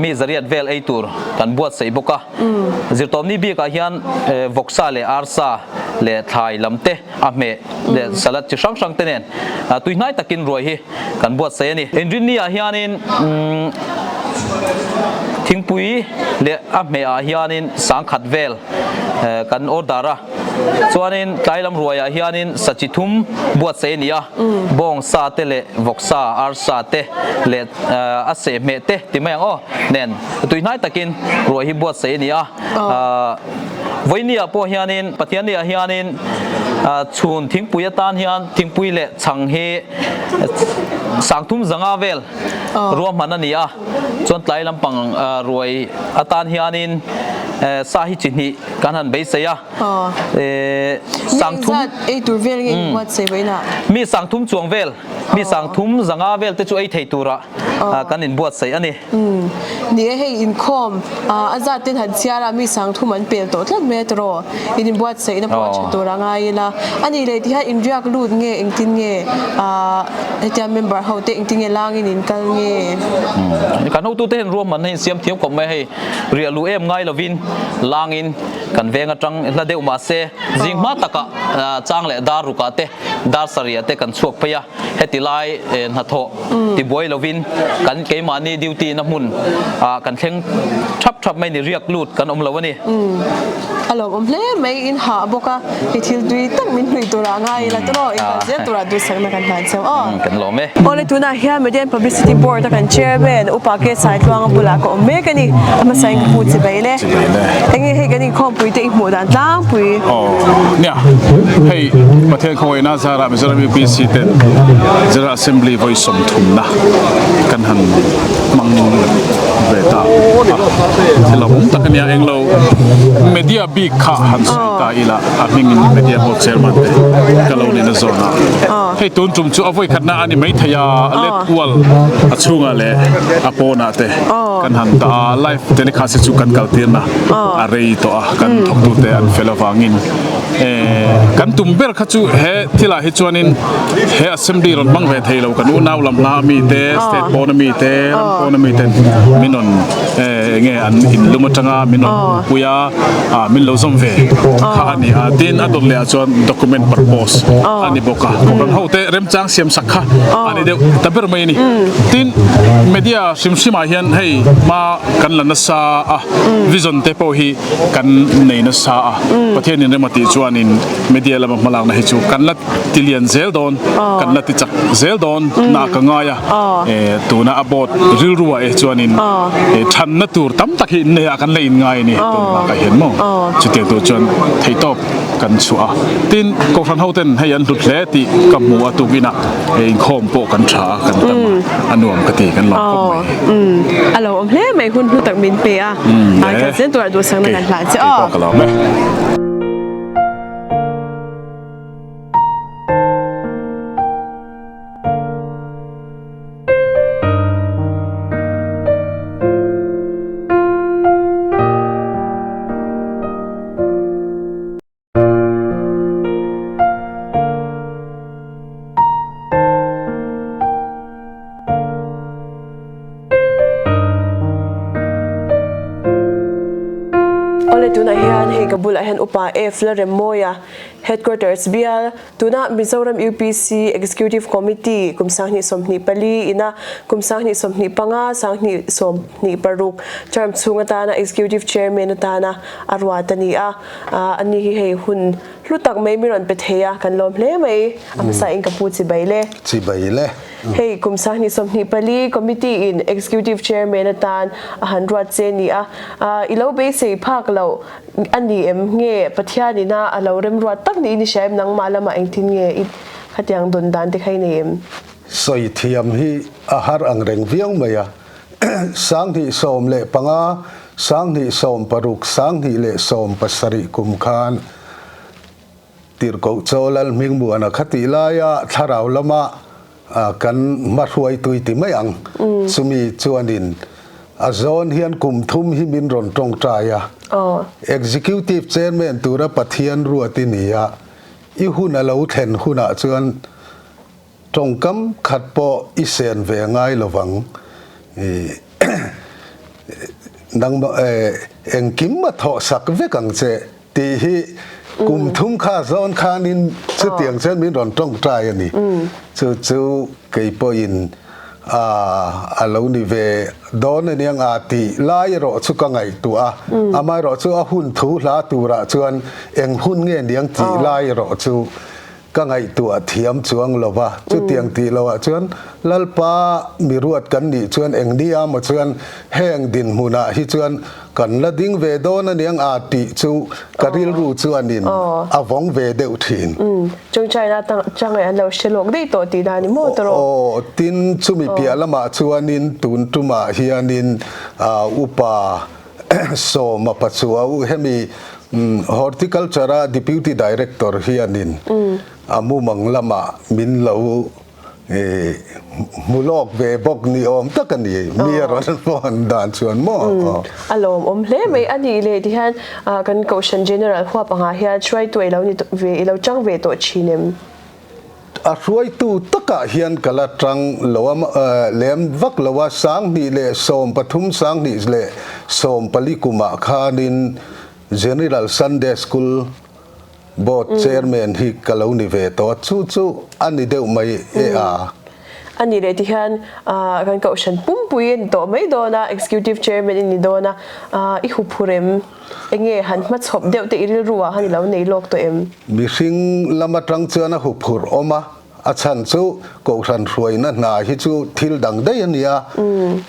mi zariat vel eitur kan buatsaih bawk a. Zirtawmni bikah hian vawksa leh arsa leh thlai lam te a hmeh leh salad chi hrang hrang te nen tuihnai takin ruai hi kan buatsaih a ni. Inrinni ah hianin thingpui leh a hmeh ah hianin sangkhat vel kan order a. Chuanin tlai lam ruaiah hianin sa chi thum buatsaih a ni a, bawng sa te leh vawk sa, arsa te leh a sehhmeh te ti mai ang aw nen tuihnai takin ruai hi buatsaih a ni a. Vawinia pawh hianin Pathianniah hianin chhun thingpui atan hian thingpui leh chhang hi sangthum zanga vel ruahman a ni a, chuan tlai lampang ruai atan hianin sa hi chi hnih Kan han beisei a, sangthum. Mi engzat ei tur vel nge in buatsaih vawiinah? Mi sangthum chuang vel, mi sangthum zanga vel te chu ei thei tura kan in buatsaih a ni. Ni e, hei inkhawm a zat ten han chhiar a, mi sangthum an pel tawh tlat mai a tiraw? In inbuatsaihna pawh a tha tur a ngai ila. A nih leh tihian inriak lut nge engtin nge hetia member ho te engtin nge langin in kal nge? Kan hotute hian ruahmanna hi in siam thiam khawp mai a hei. Riah luh em ngai lovin langin kan veng atang hla deuh mahse zing hma takah chang leh dar rukah te dar sarihah te kan chhuak phei a, heti lai hnathawh tibuai lovin kan keimahni duty na hmun ah kan thleng thap thap mai ni riak lut kan awm lo a ni. A lawmawm hle mai in hah bawk a, i thil tui tak min hlui turah ngai ila tawh in kal zel turah duhsakna kan hlan cheu aw. Kan lawm e. Awle tunah hian Median Publicity Board a kan Chairman Upa K Saitluanga bulah ka awm mek a ni. A hmasa in ka pu chi bai le. Enge hei kan inkhawmpui te i hmuh dan tlangpui. Aw nia hei Pathian khawngaihna zarah Mizoram UPC ten General Assembly vawi sawmthumna. kan han hmang ve ta a, thil awm tak a nia englo media bik kha han sawi ta ila a hmingin media board chairman te ka lo ni na zawn a, hei tun tum chu a vawikhatna a ni maithei a, let kual a chhungah leh a pawnah te kan han dah a, live telecast hi chu kan kaltirna a rei tawh a, kan thawktute an fel avangin kan tum ber kha chu he thilah hi chuanin he assembly rawn hmang ve thei lo kan unau lam hla ami te state pawn ami te ram pawn ami ten min rawn enge an inlum atanga min rawn pui a ah min lo zawm ve kha a ni a tin a dawt leh ah chuan document purpose a ni bawk a kohhran ho te remchang siam sak kha a ni deuh ta ber mai a ni tin media hrim hrim ah hian hei hma kan la nasa a vision te pawh hi kan nei nasa a Pathian in rem a tih chuanin media lama hmalakna hi chu kan la ti lian zel dawn kan la ti chak zel dawn na ka ngai a tuna a board rilru ah e chuanin thanna tur tam tak hi innei ah kan la inngai a ni tun bakah hian maw chutiang tur chuan theihtawp kan chhuah a tin kohhran ho ten hei an hlut hle tih ka hmu a tukinah inkhawm pawh kan tha a kan tam a a nuam ka ti kan lawm khawp mai. A lo awm hle mai hun hlu tak min pe a kan zen turah duhsakna kan hlan che aw. Keipawh ka lawm e. Awle tunah hian hei ka bulah hian Upa F Lalremmawia Headquarters bial tuna Mizoram UPC Executive Committee kum 2024 ina kum 2025 2026 term chhung atana Executive Chairman atana a ruat a ni a ani hi hei hun hlu tak mai mi rawn pe thei a kan lawm hle mai a hmasa in ka pu chibai le. Chibai le. Hei kum 2024 Committee in Executive Chairman atan a han ruat che ni a i lo beisei phak loh A ni em nge Pathian ina a lo remruat tak niin i hria em nangmah lamah engtin nge i khatiang dawn dan te kha i nei em? Sawi thiam hi a har ang reng viau mai a, 2015, 2016, 2017 kum khan Tirhkoh Chaw Lal Hmingmuana kha tih laia thlarau lama kan hmahruaitui ti mai ang. Chumi chuanin a zawn hian kum thum hi min rawn tawngtai a. Executive Chairman tura Pathian ruat i ni a, i hun a lo thlen hunah chuan tawngkam khat pawh i sen ve ngai lovang. Nangmah engkim a thawhsak vek ang che. Tih hi kum thum kha zawn khanin chutiang chuan min rawn tawngtai a ni. Chu chu kei pawhin a lo ni ve dawn a niang a tih lai erawh chu ka ngaihtuah a. Amaherawh chu a hun thu hla turah chuan eng hun nge niang tih lai erawh chu Ka ngaihtuah thiam chuang lo va, chutiang tih loah chuan Lalpa mi ruat kan nih chuan eng nia maw chuan heng dinhmunah hi chuan kan la ding ve dawn aniang a tih chu ka rilru chuanin a vawng ve deuh thin. Umm, chung China tang an lo hre lawk daih tawh tih dan ni maw tawrh? Aw, tin chumi piah lamah chuanin tun tumah hianin upa Sawma Pachuau hemi Horticulture a Deputy Director hianin a mumang lamah min lo hmu lawk ve bawk ni awm tak a ni, mi a rawn phone dan chuan maw. A lawmawm hle mai a nih leh tihian kan Kohhran General huap angah hian hruaitu i lo ni ve i lo chang ve tawh thin em? A hruaitu takah hian ka la tang lo a, lem vak lo a, 2013, 2014 kumah khanin General Sunday School Board Chairman hi ka lo ni ve tawh a, chu chu a ni deuh mai e a. A nih leh tihian kan kohhran pumpui a ni tawh mai dawn a, Executive Chairman i ni dawn a, i huphur em? Enge han hmachhawp deuh te i rilru ah han i lo nei lawk tawh em? Mihring lam atang chuan a huphurh awm a, a chhan chu Kohhran hruaina hna hi chu thil dang daih a nia,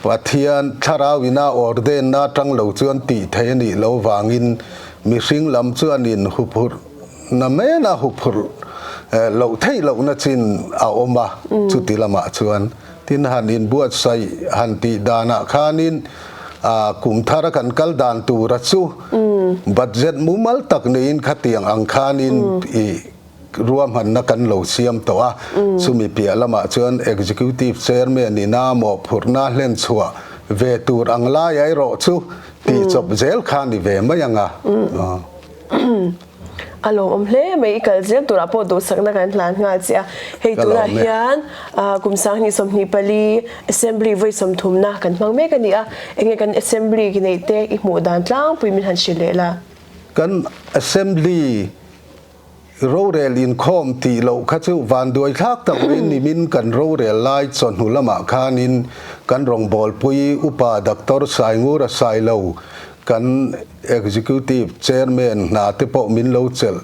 Pathian thlarau ina ordainna atang lo chuan tih theih a nih lo vangin mihring lam chuan in huphurh na men a huphurh loh theih lohna chin a awm a, chuti lamah chuan. Tin, han inbuatsaih han tih danah khanin kum thara kan kal dan tura chu budget mumal tak neiin khatiang ang khanin i ruahmanna kan lo siam tawh a. Chumi piah lamah chuan Executive Chairman ina mawhphurhna hlen chhuah ve tur ang lai erawh chu tih chawp zel kha ni ve mai ang a. A lawmawm hle mai, i kal zel turah pawh duhsakna kan hlan nghal che a. Hei tunah hian kum 2024 Assembly vawi sawmthumna kan hmang mek a ni a, enge kan Assembly ki neih te i hmuh dan tlangpui min han hrilh leh la. Kan Assembly rorel inkhawm tih loh kha chu vanduai thlak tak mai nimin kan rorel lai chawhnu lamah khanin kan rawngbawlpui Upa Doctor Saingura Sailo kan Executive Chairman hna te pawh min lo chelh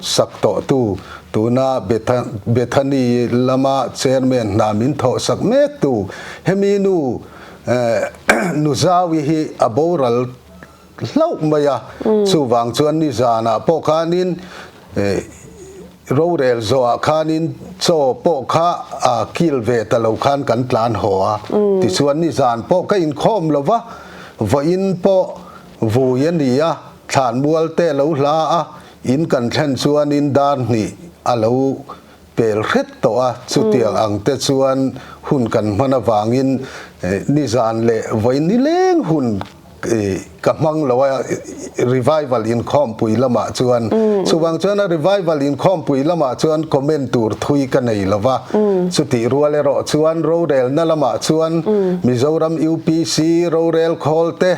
sak tawh tu, tuna Bethany lama Chairman hna min thawh sak mek tu hemi nu Nuzawi hi a boral hlauh mai a, chuvang chuan nizanah pawh khanin Rorel zawhah khanin chaw pawh kha a kil ve ta lo khan kan tlan haw a, tichuan nizan pawh ka inkhawm lo va, vawiin pawh vui a ni a, thlanmual te lo hla a, in kan thlen chuanin dar hnih a lo pel hret tawh a, chutiang ang te chuan hun kan hman avangin nizan leh vawiin nileng hun ka hmang lo a revival inkhawmpui lamah chuan chuvang chuan a revival inkhawmpui lamah chuan comment tur thui ka nei lo va chutih rual erawh chuan rorelna lamah chuan Mizoram UPC rorel khawl te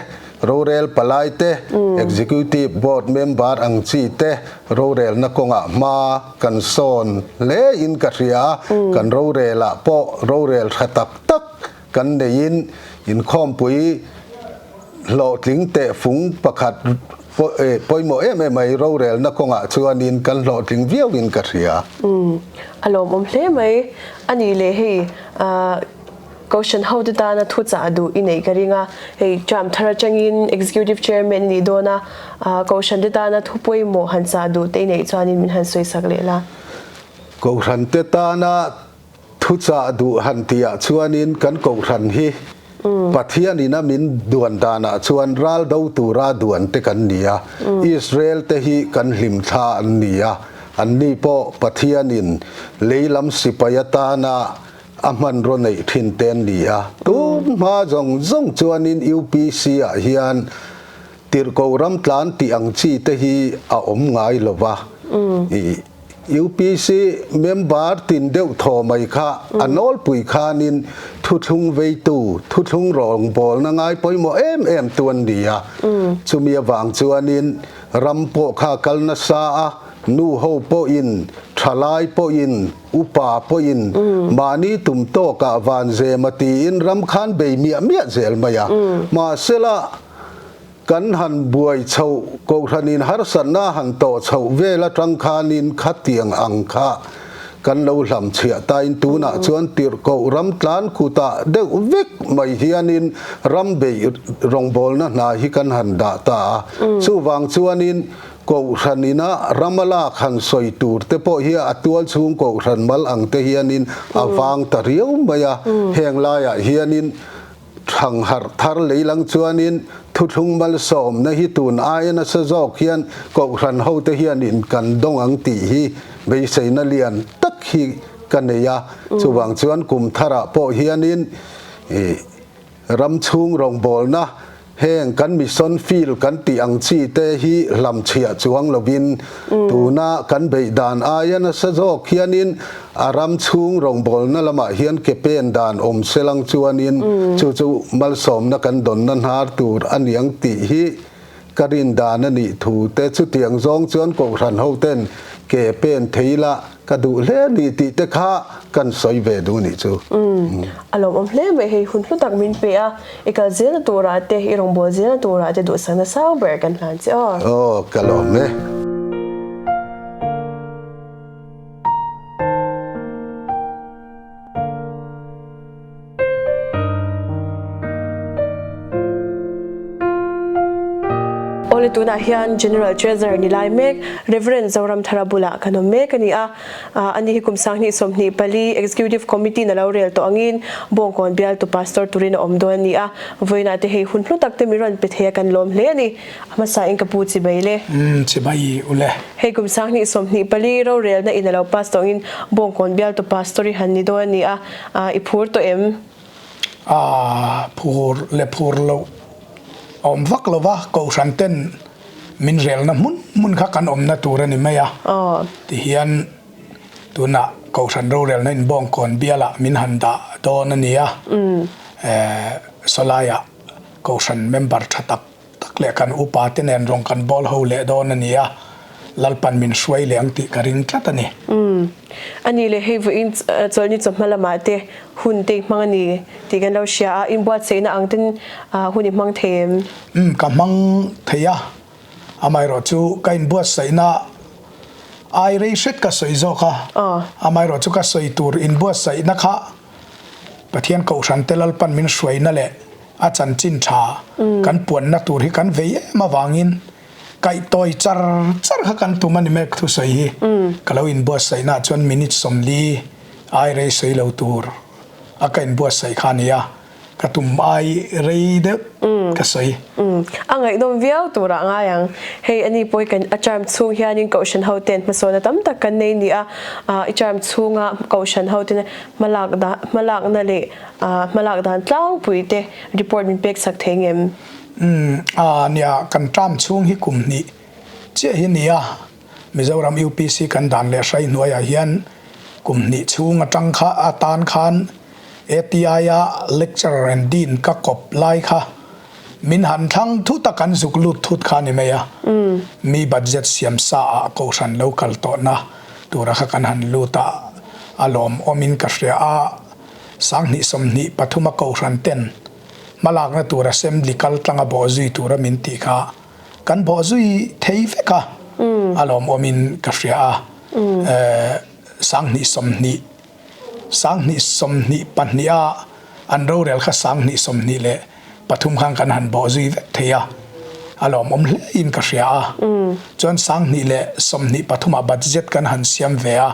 rorel palai te executive board member ang chi te rorelna kawngah hma kan sawn hle in ka hria kan rorelah pawh rorel tha tak tak Kan neiin inkhawmpui hlawhtling teh fung pakhat pawimawh em em mai rorelna kawngah chuanin kan hlawhtling viauin ka hria. Umm, a lawmawm hle mai. A nih leh hei Kohhran hote tana thuchah duh i neih ka ring a, hei term thar atangin Executive Chairman i nih dawn a, Kohhran te tana thu pawimawh han chah duh te i neih chuanin min han sawisak leh la. Kohhran te tana Thuchah duh han tihah chuanin kan kohhran hi Pathianin a min duan danah chuan ral do tura duan te kan ni a, Israel te hi kan hlimthla an ni a, anni pawh Pathianin lei lam sipai atana a hmanraw neih thin te an ni a. Tun hma zawng zawng chuanin UPC ah hian tirhkoh ram tlan tih ang chi te hi a awm ngai lo va. UPC member tin deuh thaw mai kha a nawlpui khanin thuthlung veitu, thuthlung rawngbawlna ngai pawimawh em em tu an ni a. Chumi avang chuanin ram pawh kha kal nasa a, nu ho pawhin, thalai pawhin, upa pawhin mahni tum tawkah van zema tiin ram khan bei miah miah zel mai a. Mahsela, Kan han buai chhoh, Kohhranin harsatna han tawh chhoh vel atang khanin khatiang ang kha kan lo hlam chhiah tain tunah chuan tirhkoh ram tlan kutah deuh vek mai hianin ram beih rawngbawlna hna hi kan han dah ta a. Chuvang chuanin Kohhranina ram a lak han sawi tur te pawh hi a tual chhung Kohhran mal ang te hianin a vang ta riau mai a. Heng laiah hianin Thlang harh thar leilang chuanin thuthlung malsawmna hi tun aia nasa zawk hian Kohhran hote hianin kan dawng ang tih hi beiseina lian tak hi ka nei a. Chuvang chuan kum tharah pawh hianin ram chhung rawngbawlna heng kan mission field kan tih ang chi te hi hlamchhiah chuang lovin tuna kan beih dan aia nasa zawk hianin A ram chhung rawngbawlna lamah hian ke pen dan awm selang chuanin chu chu malsawmna kan dawnna hnar tur a niang tih hi ka rin dan a nih thu te chutiang zawng chuan Kohhran hoten ke pen thei la ka duh hle a ni tih te kha kan sawi ve duh nih chu. Umm, a lawmawm hle mai hei hun hlu tak min pe a, i kal zelna turah te, i rawngbâwl zelna turah te duhsakna sang ber kan hlan che aw. Aw, ka lawm e. Awle. Awle tunah hian General Treasurer ni lai mek Rev. Zoramthara bulah kan awm mek a ni a. Ani hi kum 2024 Executive Committee in a lo rel tawh angin Bawngkawn bialtu Pastor turin a awm dawn a ni a. Vawiinah te hei hun hlu tak te mi rawn pe thei a kan lawm hle a ni. A hmasa in ka pu chibai le. Umm chibai u le. Hei kum 2024 rorelna in a lo pass tawh angin Bawngkawn bialtu Pastor i han ni dawn a ni a. I phur tawh em? A phur le phur loh a awm vak lo va, Kohhran ten min relna hmun hmun kha kan awmna tur a ni mai a. Tihian tunah Kohhran rorelna in Bawngkawn bialah min han dah dawn a ni a, sawlaiah Kohhran member tha tak tak leh kan upa te nen rawng kan bawl ho leh dawn a ni a, Lalpan min hruai leh ang tih ka ring tlat a ni. Umm. A nih leh hei vawiin chawlhni chawhma lamah te hun te i hmang a ni tih kan lo hria a, inbuatsaihna ang ten hun i hmang thei em? Umm, ka hmang thei a, amaherawh chu ka inbuatsaihna ai rei hret ka sawi zawk a, amaherawh chu ka sawi tur inbuatsaihna kha Pathian Kohhran te Lalpan min hruaina leh a chanchin tha kan puanna tur hi kan vei em avangin kaihtawi char char kha kan tum a ni mek thusawi hi ka lo inbuatsaihna ah chuan minute 40 ai rei sawi lo tur a ka inbuatsaih kha a ni a, ka tum ai rei deuh ka sawi. A ngaihnawm viau turah ngai ang. Hei ani pawh hi kan a term chhung hianin Kohhran hoten hmasawnna tam tak kan nei ni a, i term chhunga Kohhran hoten hmalak hmalakna leh Hmalak dan tlangpui te report min pek chak thei ngem? Umm a nia kan term chhung hi kum hnih chiah hi nia Mizoram UPC kan dan leh hrai hnuaiah hian kum hnih chhung atang kha atan khan ATI a lecturer and dean ka kawp lai kha min han thlang thut a kan zuk lut thut kha ni mai a mi budget siam sa ah kohhran lo kal tawhna tura kha kan han lut a a lawmawmin ka hria a. 2023 a Kohhran ten hmalakna tur Assembly kal tlanga bawhzui tura min tih kha kan bawhzui thei vek a, a lawmawmin ka hria a. 2020, 2022 a an rorel kha 2023 khan kan han bawhzui vek thei a, a lawmawm hlein ka hria a. Chuan 2023 ah budget kan han siam ve a.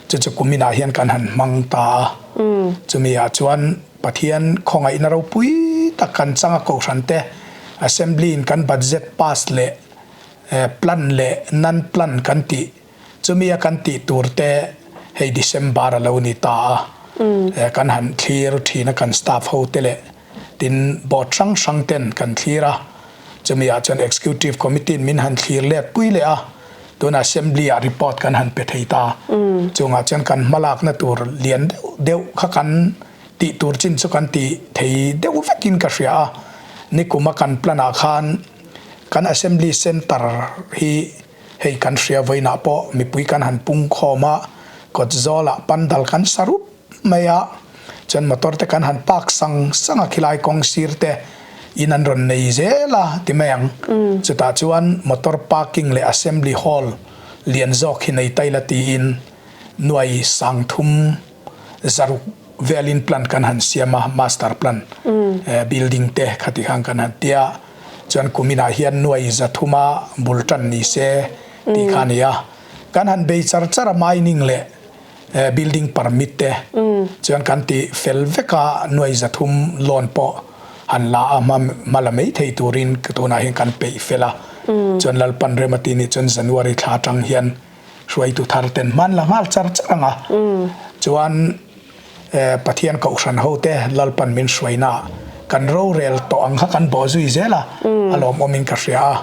Chu chu kuminah hian kan han hmang ta a. Chumi ah chuan Pathian khawngaihna ropui tak kan chang a Kohhran te Assembly in kan budget pass leh plan leh non plan kan tih chumi a kan tih tur te hei December a lo ni ta a. Kan han thlir thin a kan staff ho te leh tin board hrang hrang ten kan thlir a. Chumi ah chuan Executive Committee in min han thlir let pui leh a. Tun Assembly ah report kan han pe thei ta. Chungah chuan kan hmalakna tur lian deuh deuh kha kan tih tur chin chu kan ti thei deuh vekin ka hria a. Nikuma kan plan ah khan kan Assembly Centre hi hei kan hria vawiinah pawh mipui kan han pung khawm a, kawtzawl ah pandal kan sa rup mai a, chuan motor te kan han park sang sang a khilai kawng sir te in an rawn nei zel a ti mai ang. Chutah chuan motor parking leh assembly hall lian zawk hi nei taila tiin nuai 3000 velin plan kan han siam a, master plan building te khati khan kan han tia, chuan kuminah hian nuai 300 a bul tan ni se tih kha a ni a, kan han bei char char a mining leh building permit te chuan kan ti fel vek a, nuai 300 loan pawh han la a hma la mai thei turin tunah hian kan peih fel a, chuan Lalpan rem a tih nih chuan January thla atang hian hruaitu thar ten hman la nghal char char ang a, chuan Pathian Kohhran ho te Lalpan min hruaina kan rorel tawh ang kha kan bawh zui zel a, a lawmawmin ka hria a,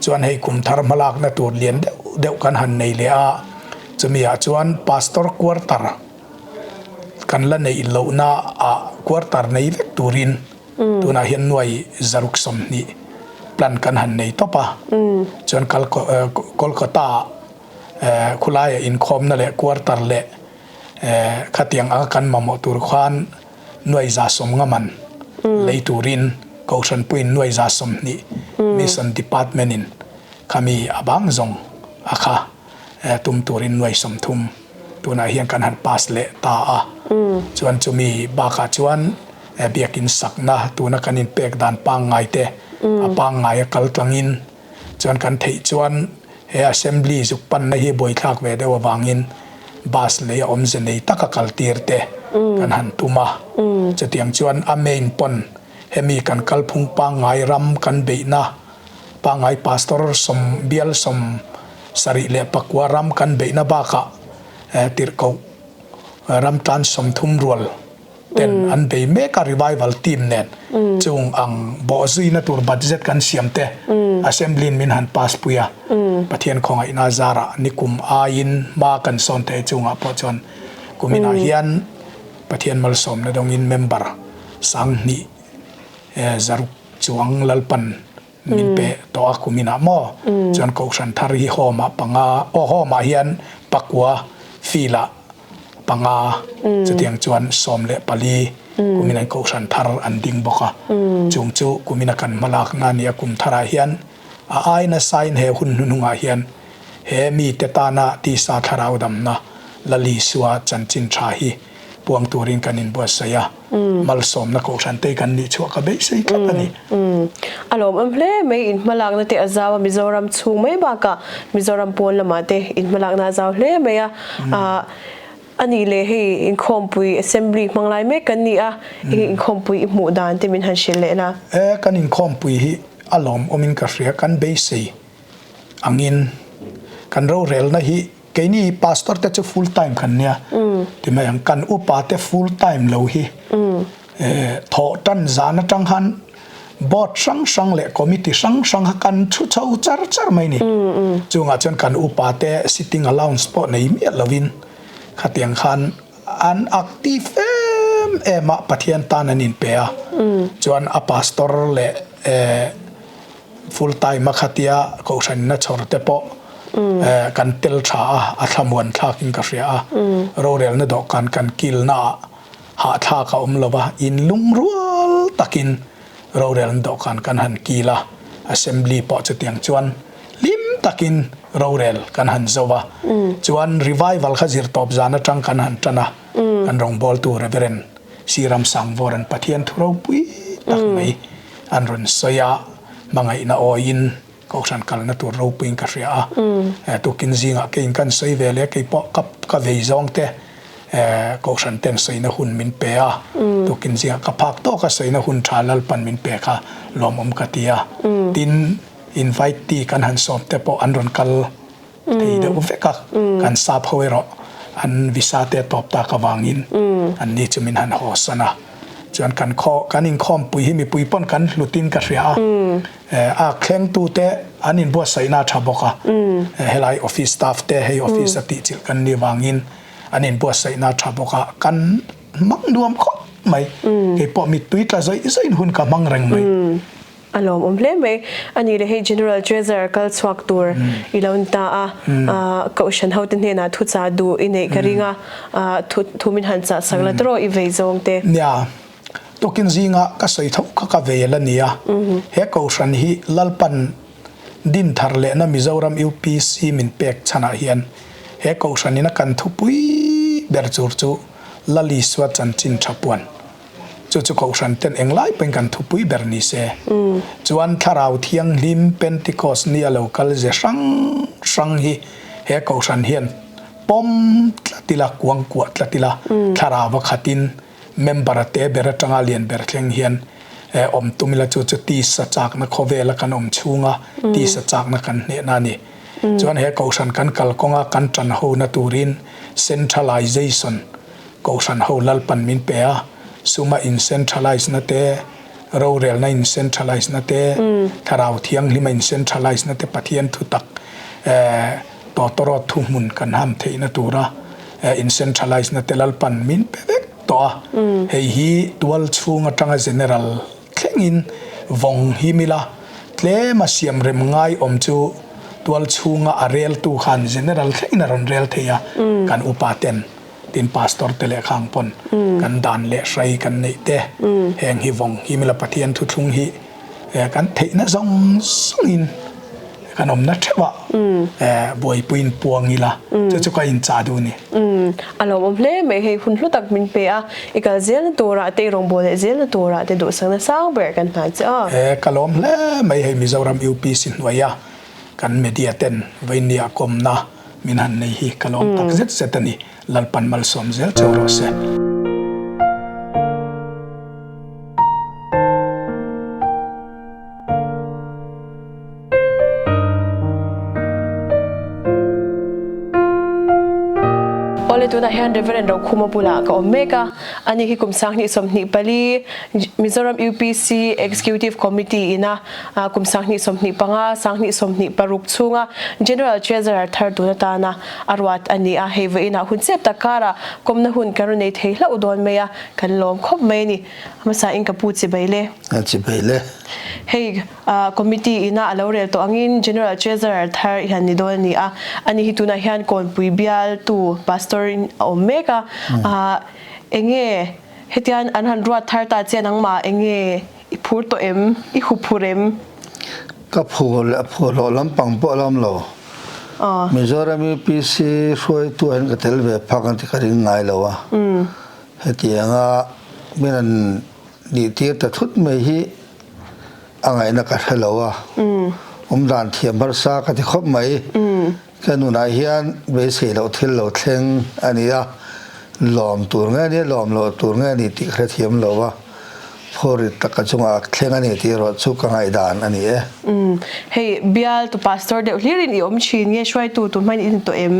chuan hei kum thar hmalakna tur lian deuh deuh kan han nei leh a. Chumi ah chuan Pastor quarter kan la neih lohna ah quarter nei vek turin tunah hian nuai 620 plan kan han nei tawp a. Chuan Kolkata ah khulaia inkhawmna leh quarter leh khatiang anga kan mamawh tur khan nuai 150 man lei turin Kohhran puiin nuai 120 Mission Department in khami a bang zawng a kha. tum turin nuai 30 tunah hian kan han pass leh ta a. Chuan chumi bakah chuan biakin sakna tuna kan inpek dan pangngai te a pangngai a kal tlangin. Chuan kan theih chuan he Assembly zuk panna hi buaithlak ve deuh avangin bus lei a awmze nei taka kal tir te kan han tum a. Chutiang chuan a main pawn hemi kan kalphung pangngai ram kan beihna pangngai Pastor sawm bial 74 ram kan beihna bakah tirhkoh ram tan 30 rual ten an bei mek a revival team nen chung ang bawh zuina tur budget kan siam te assembly in min han pass pui a Pathian khawngaihna zarah nikum aiin hma kan sawn thei chungah pawh chuan kuminah hian Pathian malsawmna dawngin member 2600 chuang Lalpan min pe tawh a kuminah maw chuan kohhran thar hi home ah panga aw home ah hian pakua field ah panga chutiang chuan 14 kumin an kohhran thar an ding bawk a chung chu kumina kan hmalak na nia kum tharah hian a ai nasa in he hun hnuhnungah hian he mite tana tisa thlarau damna Lalisua chanchin tha hi puang turin kan inbuatsaih a, malsawmna kohhran te kan nih chhuah ka beisei tlat a ni. A lawmawm hle mai, in hmalakna te a zau a, Mizoram chhung mai bakah Mizoram pawn lamah te in hmalakna a zau hle mai a. A nih leh hei inkhawmpui Assembly hmang lai mek kan ni a, hei inkhawmpui i hmuh dan te min han hrilh leh la. E, kan inkhawmpui hi a lawmawmin ka hria, kan beisei angin kan rorelna hi Keini pastor te chu full time kan nia ti mai ang, kan upa te full time lo hi thawh tan zan atang khan board hrang hrang leh committee hrang hrang kha kan thu chho char char mai ni. Chungah chuan kan upa te sitting allowance pawh nei miah lovin khatiang khan an active em em a, Pathian tan an inpe a, chuan a pastor leh Full time a khatia kohhran na chhawr te pawh kan tel tha a, a thlamuan thlak in ka hria a. Rorelna dawhkan kan kilna ah hahthlak a awm lo va, in lungrual takin rorelna dawhkan kan han kil a, assembly pawh chutiang chuan hlim takin rorel kan han zo va. Chuan revival kha zirtawp zan atang kan han tan a, kan rawngbawltu Reverend Siram Sangvawra'n Pathian thu ropui tak mai an rawn sawi a, hmangaihna awiin kohhran kalna tur ropuiin ka hria a, tukin zingah keiin kan sawi ve leh kei pawh ka ka vei zawng te kohhran ten sawina hun min pe a, tukin zingah ka phak tawk a sawina hun tha Lalpan min pe kha lawmawm ka ti a, tin invite tee kan han sawm te pawh an rawn kal thei deuh vek a, kan sap ho erawh an visa te a tawp tak avangin an ni chu min han haw san a, chuan kan khaw kan inkhawmpui hi mipui pawn kan hlutin ka hria a, a thlengtu te an inbuatsaihna a tha bawk a, helai office staff te hei office a tihchilh kan nih vangin an inbuatsaihna a tha bawk a, kan hmang nuam khawp mai, keipawh mittui tla zawih zawih hun ka hmang reng mai. A lawmawm hle mai. A nih leh hei General Treasurer kal chhuak tur i lo ni ta a, Kohhran hote hnenah thu chah duh i neih ka ring a, thu min han chah sak la tawh i vei zawng te. Nia, tukin zinga ka sawi tho kha ka vei la nia. He Kohhran hi Lalpan Dinthar lehna Mizoram UPC min pek chhanah hian he Kohhran ina kan thupui ber chur chu Lalisua chanchin tha puan. Chu chu Kohhran ten englai pawhin kan thupui ber ni se. Chuan Thlarau Thianghlim Pentecost ni a lo kal ze hrang hrang hi he Kohhran hian pawm tlat ila, kuang kuah tlat ila, Thlarau a khatin member a te ber atanga lian ber thleng hian awm tum ila chu chu tisa chakna khawvela kan awm chhunga tisa chakna kan hnehna a ni. Chuan he Kohhran kan kalkawnga kan tan hona turin Centralization Kohhran ho Lalpan min pe a, suma in centralize na te, rorelna in centralize na te, Thlarau Thianghlima in centralize na te Pathian thutak tawtawrawt thuhmun kan ham theihna tura in centralize na te Lalpan min pe vek tawh a. Hei hi tual chhung atanga general thlengin vawng him ila, tlema siam rem ngai awm chu tual chhunga a reltu khan general thlengin a rawn rel thei a, kan upa ten. Tin pastor te leh khang pawn kan dan leh hrai kan neih te heng hi vawng hi mila Pathian thuthlung hi kan theihna zawng zawngin kan awmna theuh ah buaipuiin puang ila chu chu ka inchah duh ni. A lawmawm hle mai hei hun hlu tak min pe a, i kal zelna turah te i rawngbâwl leh zelna turah te duhsakna sang ber kan hna che aw. Ka lawm hle mai hei Mizoram UPC hnuaia. Kan media ten Vainia kawmna min han nei hi ka lawm tak zet zet a ni. Lalpan malsawm zel cheu rawh se. Awle tunah hian Reverend Rokhuma bulah ka awm mek a, ani hi kum 20 24 Mizoram UPC Executive Committee ina kum 2025 2026 chhunga General Treasurer thar tun atana a ruat a ni a, hei vawiinah hun chep tak karah kawmna hun kan rawn nei thei hlauh dawn mai a, kan lawm khawp mai a ni. Hmasa in ka pu chibai le. Chibai le. Hei committee ina a lo rel tawh angin General Treasurer thar i han ni dawn a ni a, ani hi tunah hian Kawnpui bialtu Pastor in a awm mek a, enge hetian an han ruat thar ta che nangmah enge i phur tawh em, i hu phur em? Ka phur leh a phur loh lampang pawh a lawm lo. Mizoram UPC hruaitu ah hian ka tel ve phak ang tih ka ring ngai lo a. Hetianga min an nih tir ta thut mai hi a ngaihna ka hre lo a. Awmdan thiam harsa ka ti khawp mai. Ka nunah hian beisei loh thil lo thleng a ni a, lawm tur nge nia lawm loh tur nge ni tih ka hrethiam lo a, phawrit tak ka chungah thleng a ni tih erawh chu ka ngaihdan a ni e. Hei bial tu pastor deuh hlirin i awm thin nge hruaitu tu hmain i ni tawh em?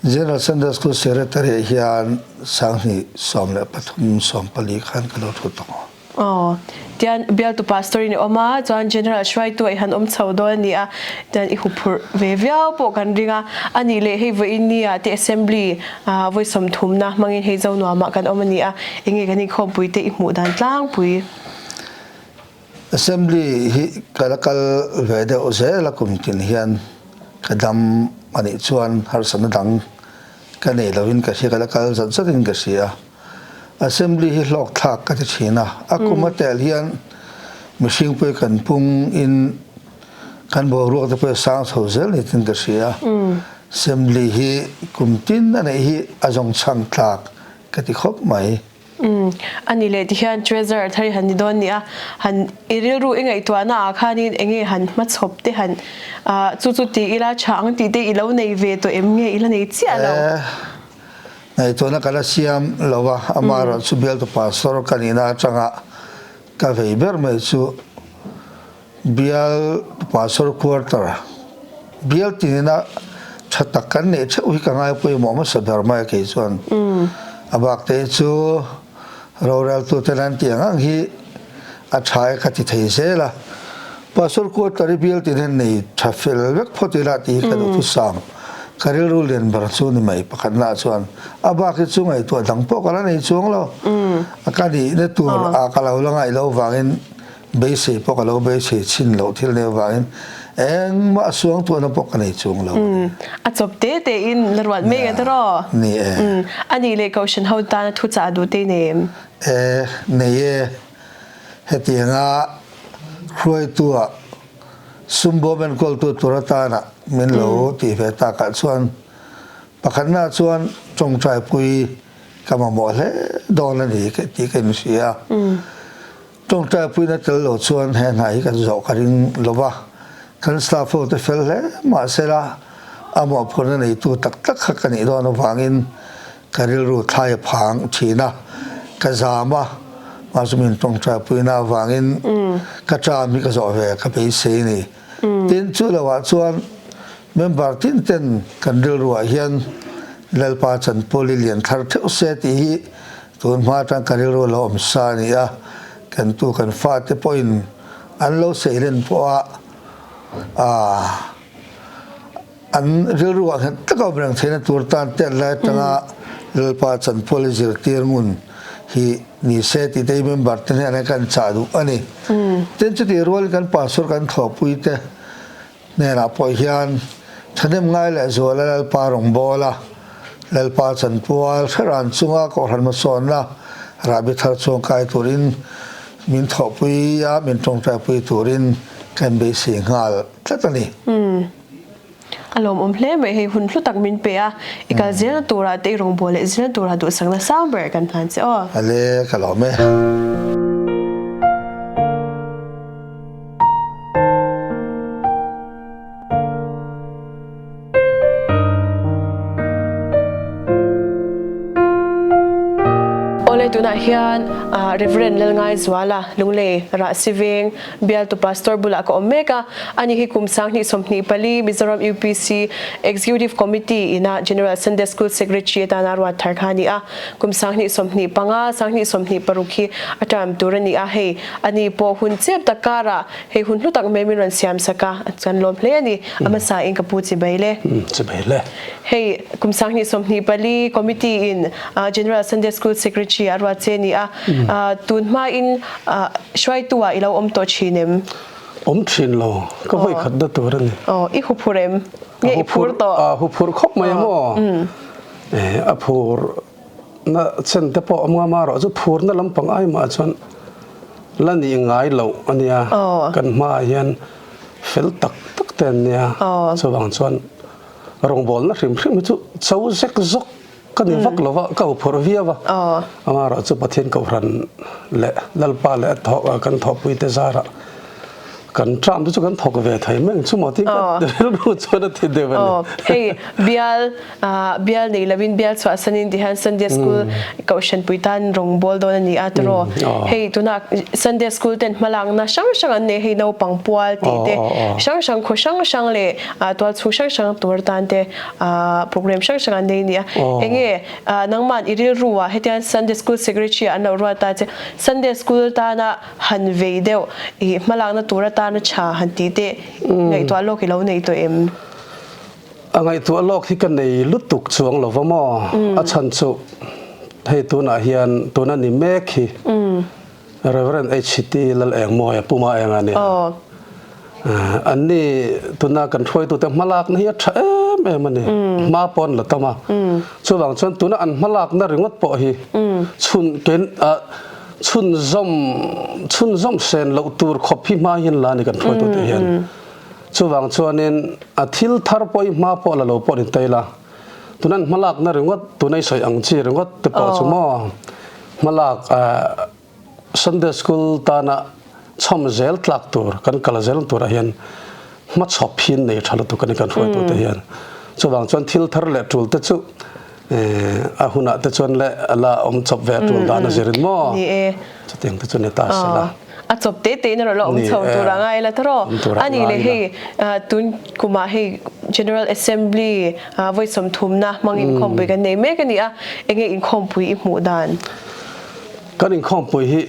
General Sunday School Secretary ah hian 2013 14 khan ka lo thu tawh. Aw, tian bialtu pastor in i awm a, chuan General hruaitu ah i han awm chho dawn a ni a, tian i huphurh ve viau pawh kan ring a, a nih leh hei vawiin ni ah te Assembly vawi sawmthumna hmangin hei Zonuam ah kan awm a ni a, enge kan inkhawmpui te i hmuh dan tlangpui? Assembly hi ka la kal ve deuh zel a kum tin hian ka dam a nih chuan harsatna dang ka nei lovin ka hria, ka la kal zat zat in ka hria. Assembly hi hlawk thlak ka ti thin a, a kum a tel hian mihring pawh kan pung in kan boruak te pawh a sang chho zel ni tin ka hria. Assembly hi kum tin a neih hi a zawng chhang tlak ka ti khawp mai. Umm, a ni leh tihian Treasurer thar i han ni dawn nia, han i rilru i ngaihtuahna ah khanin enge han hmachhawp te han ah chu chu ti ila tha ang tih te i lo nei ve tawh em nge i la nei chiah lo? Eh, ngaihtuahna ka la siam lo a, amaherawhchu bialtu pastor ka nihna atanga ka vei ber mai chu Bial Pastor Quarter bial tinina tha tak kan neih theuh hi ka ngai pawimawh hmasa ber mai a kei chuan a bak te chu roreltu ten an tih ang ang hi a tha e ka ti thei zel a Pastor Quarter hi bial tin hian nei tha fel vek phawt ila tih hi ka duhthusam ka rilru lian ber chu ni mai pakhatna chuan a bak hi chu ngaihtuah dang pawh ka la nei chuang lo a ka nihna tur a ka lo la ngaih loh vangin Beisei pawh ka lo beisei chhin loh thil nei avangin engmah a suang tuahna pawh ka nei chuang lo. Umm, a chawp te te in la ruat mek a tiraw? Ni e. Umm, a nih leh Kohhran ho tana thu chah duh te i nei em? E, nei e. Hetianga hruaitua sum bawm enkawltu tur atana min lo tih ve takah chuan pakhatna chuan tawngtaipui ka mamawh hle dawn a ni tih ka inhria. Tawngtaipuina tel lo chuan he hna hi kan zawh ka ring lo va, kan staff ho te fel hle mahsela a mawhphurhna neitu tak tak kha ka nih dawn avangin ka rilru thlai a phang thin a, ka zam a, mahse min tawngtaipuina avangin ka term hi ka zawh ve ka beisei a ni. Tin, chu lohah chuan member tin ten kan rilruah hian Lalpa chanpual i lian thar theuh se tih hi Tun hma atang ka rilru lo awm sa a ni a, kan tu kan fate pawhin an lo seilen pawha an rilru ah nghet taka awm reng theihna tur tan tet lai atanga Lalpa chanpual i zirtir ngun hi ni se tih te hi member te hnenah kan chah duh a ni. Tin chutih rualin kan pastor kan thawhpui te Hnenah pawh hian thahnem ngai leh zuala Lalpa rawngbawla, Lalpa chanpual hreran chunga Kohhran hmasawnna rahbi thar chuang kai turin min thawhpui a, min tawngtaipui turin kan beisei nghal tlat a ni. Umm. A lawmawm hle mai hei hun hlu tak min pe a, i kal zelna turah te i rawngbâwl leh zelna turah duhsakna sang ber kan hlan che aw. Ale, ka lawm e. Awle tunah hian Rev. Lalngaizuala Lunglei Rahsi Veng bialtu Pastor bulah ka awm mek a, ani hi kum 2024 Mizoram UPC Executive Committee ina General Sunday School Secretary atana ruat thar kha a ni a, kum 2025, 2026 hi a term tur a ni a, hei ani pawh hun chep tak karah hei hun hlu tak mai min rawn siam sak a, kan lawm hle a ni, a hmasa in ka pu chibai le. Chibai le. Hei kum 2024 Committee in General Sunday School Secretary a ruat che a ni a, tun hma in Hruaitu ah i lo awm tawh thin em? Awm thin lo, ka vawi khat na tur a ni. Aw, i huphur em? Nge i phur tawh? A huphur khawp mai a maw? A phur na chen te pawh awm ngam a rawh chu phur na lampang ai mah chuan la nih ngai loh a nia. Kan hmaah hian fel tak tak te an nia. Chuvang chuan rawngbawlna hrim hrim hi chu cho zek zawk Ka ni vak lo va, ka huphurh viau a. Amaherawh chu Pathian Kohhran leh Lalpa leh a thawk kan thawhpui te zarah kan term te chu kan thawk ve thei mai ang chu maw tih ka rilru chuan a ti deuh a ni. Hei bial bial nei lovin bial chhuahsanin ti hian Sunday School Kohhran pui tan rawn bawl dawn a ni a tiraw. Hei tunah Sunday School ten hmalakna hrang hrang an nei hei naupang pual tih te hrang hrang khaw hrang hrang leh tualchhung hrang hrang tur tan te Program hrang hrang an nei a nia. Enge nangman i rilru ah hetiang Sunday School Secretary ah an lo ruat ta che Sunday School tana han vei deuh i hmalakna tur atana tha han tih teh ngaihtuah lawk i lo nei tawh em? A ngaihtuah lawk hi ka nei lutuk chuang lo va maw? A chhan chu hei tunah hian tuna ni mek hi Rev. HT Lalengmawia Puma Enga nia. An ni tuna kan hruaitute hmalakna hi a tha em em a ni. Hma pawh an la tam a. Chuvang chuan tuna an hmalakna ringawt pawh hi chhun ken chhunzawm chhunzawm sen loh tur khawp hi hma hian la a ni kan hruaitute hian. Chuvang chuanin a thil thar pawh hi hma pawh la lo pawh ni ta ila. Tuna an hmalakna ringawt tuna i sawi ang chi ringawt te pawh chu maw hmalak Sunday School tana chhawm zel tlak tur kan kal zel turah hian hmachhawp hi nei tha lutuk a ni kan hruaitute hian. Chuvang chuan thil thar leh tul te chu a hunah te chuan leh a la awm chawp ve a tul dan a zirin maw chutiang te chu ni ta se la. A chawp te te in erawh la awm chho tur a ngai la tawrh a ni le hei tun kumah hei General Assembly vawi sawmthumna hmang inkhawmpui kan nei mek a ni a, enge inkhawmpui i hmuh dan? Kan inkhawmpui hi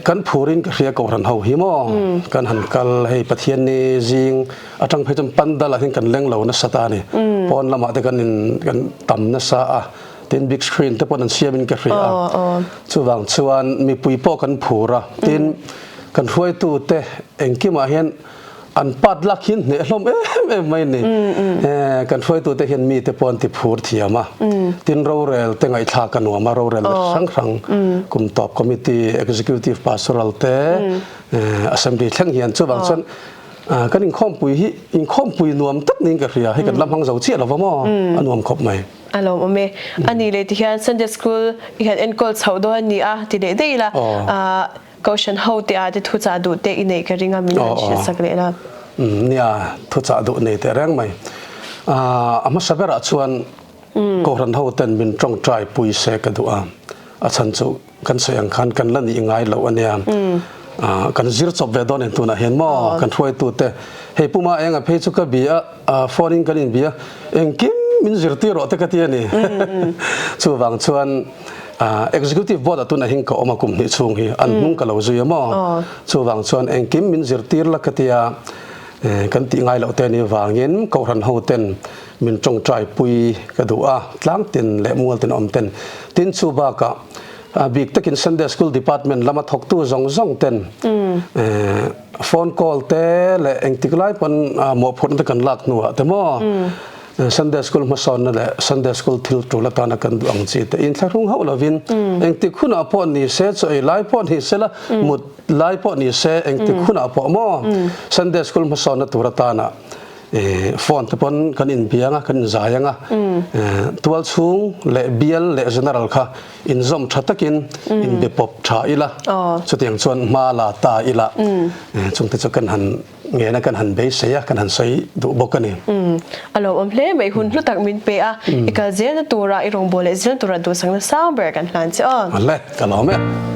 kan phurin ka hria Kohhran ho hi maw kan han kal hei Pathian ni zing atang phei chuan pandal ah hian kan leng lo nasa ta a ni pawn lamah te kan in kan tam nasa a tin big screen te pawh an siam in ka hria a chuvang chuan mipui pawh kan phur a tin kan hruaitu te engkimah hian An pat lak hian hneh hlawm em em mai a ni. Kan hruaitute hian mite pawh an ti phur thiam a. Tin rorel te ngaihthlak a nuam a, rorel hrang hrang kum tawp committee, executive pastoral te, assembly thleng hian chuvang chuan kan inkhawmpui hi inkhawmpui nuam tak niin ka hria. Hei kan la hmang zo chiah lo va maw? A nuam khawp mai. A lawmawm e. A nih leh tihian Sunday School i han enkawl chhoh dawn a ni a ti leh daih ila. Kohhran ho te ah te thuchah duh te i neih ka ring a min han hrilh sak leh la. Nia, thuchah duh nei teh reng mai. A hmasa berah chuan Kohhran ho ten min tawngtai pui se ka duh a, a chhan chu kan sawi ang khan kan la nih ngai loh a nia. Kan zir chawp ve dawn en tunah hian maw kan hruaitu te hei Puma Enga phei chu ka bia a, phone in kan inbia engkim min zirtir rawh te ka ti a ni. Chuvang chuan Executive Board ah tunah hian ka awm a kum hnih chhung hi an hnung ka lo zui a maw? Chuvang chuan engkim min zirtir la ka tia kan tih ngai loh te ni vangin Kohhran ho ten min tawngtai pui ka duh a, tlang tin leh mual tin awm ten. Tin chu bakah bik takin Sunday School Department lama thawktu zawng zawng ten phone call te leh engtik lai pawn mawhphurhna te kan lak hnuah te maw? Sunday School hmasawnna leh Sunday School thil tul atana kan duh ang chi te inthlahrung hauh lovin engtik hunah pawh ni se, chaw ei lai pawh ni se la, mut lai pawh ni se, engtik hunah pawh maw Sunday School hmasawnna tur atana phone te pawn kan inbiang a, kan inzai ang a, tual chhung leh bial leh general kha inzawm tha takin inbe pawp tha ila, chutiang chuan hma la ta ila, chungte chu kan han. ngena kan han beisei a, kan han sawi duh bawk a ni. Umm, a lawmawm hle mai, hun hlu tak min pe a, i kal zelna tura i rawngbâwl leh zelna tura duhsakna sang ber kan hlan che aw. Awle, ka lawm e.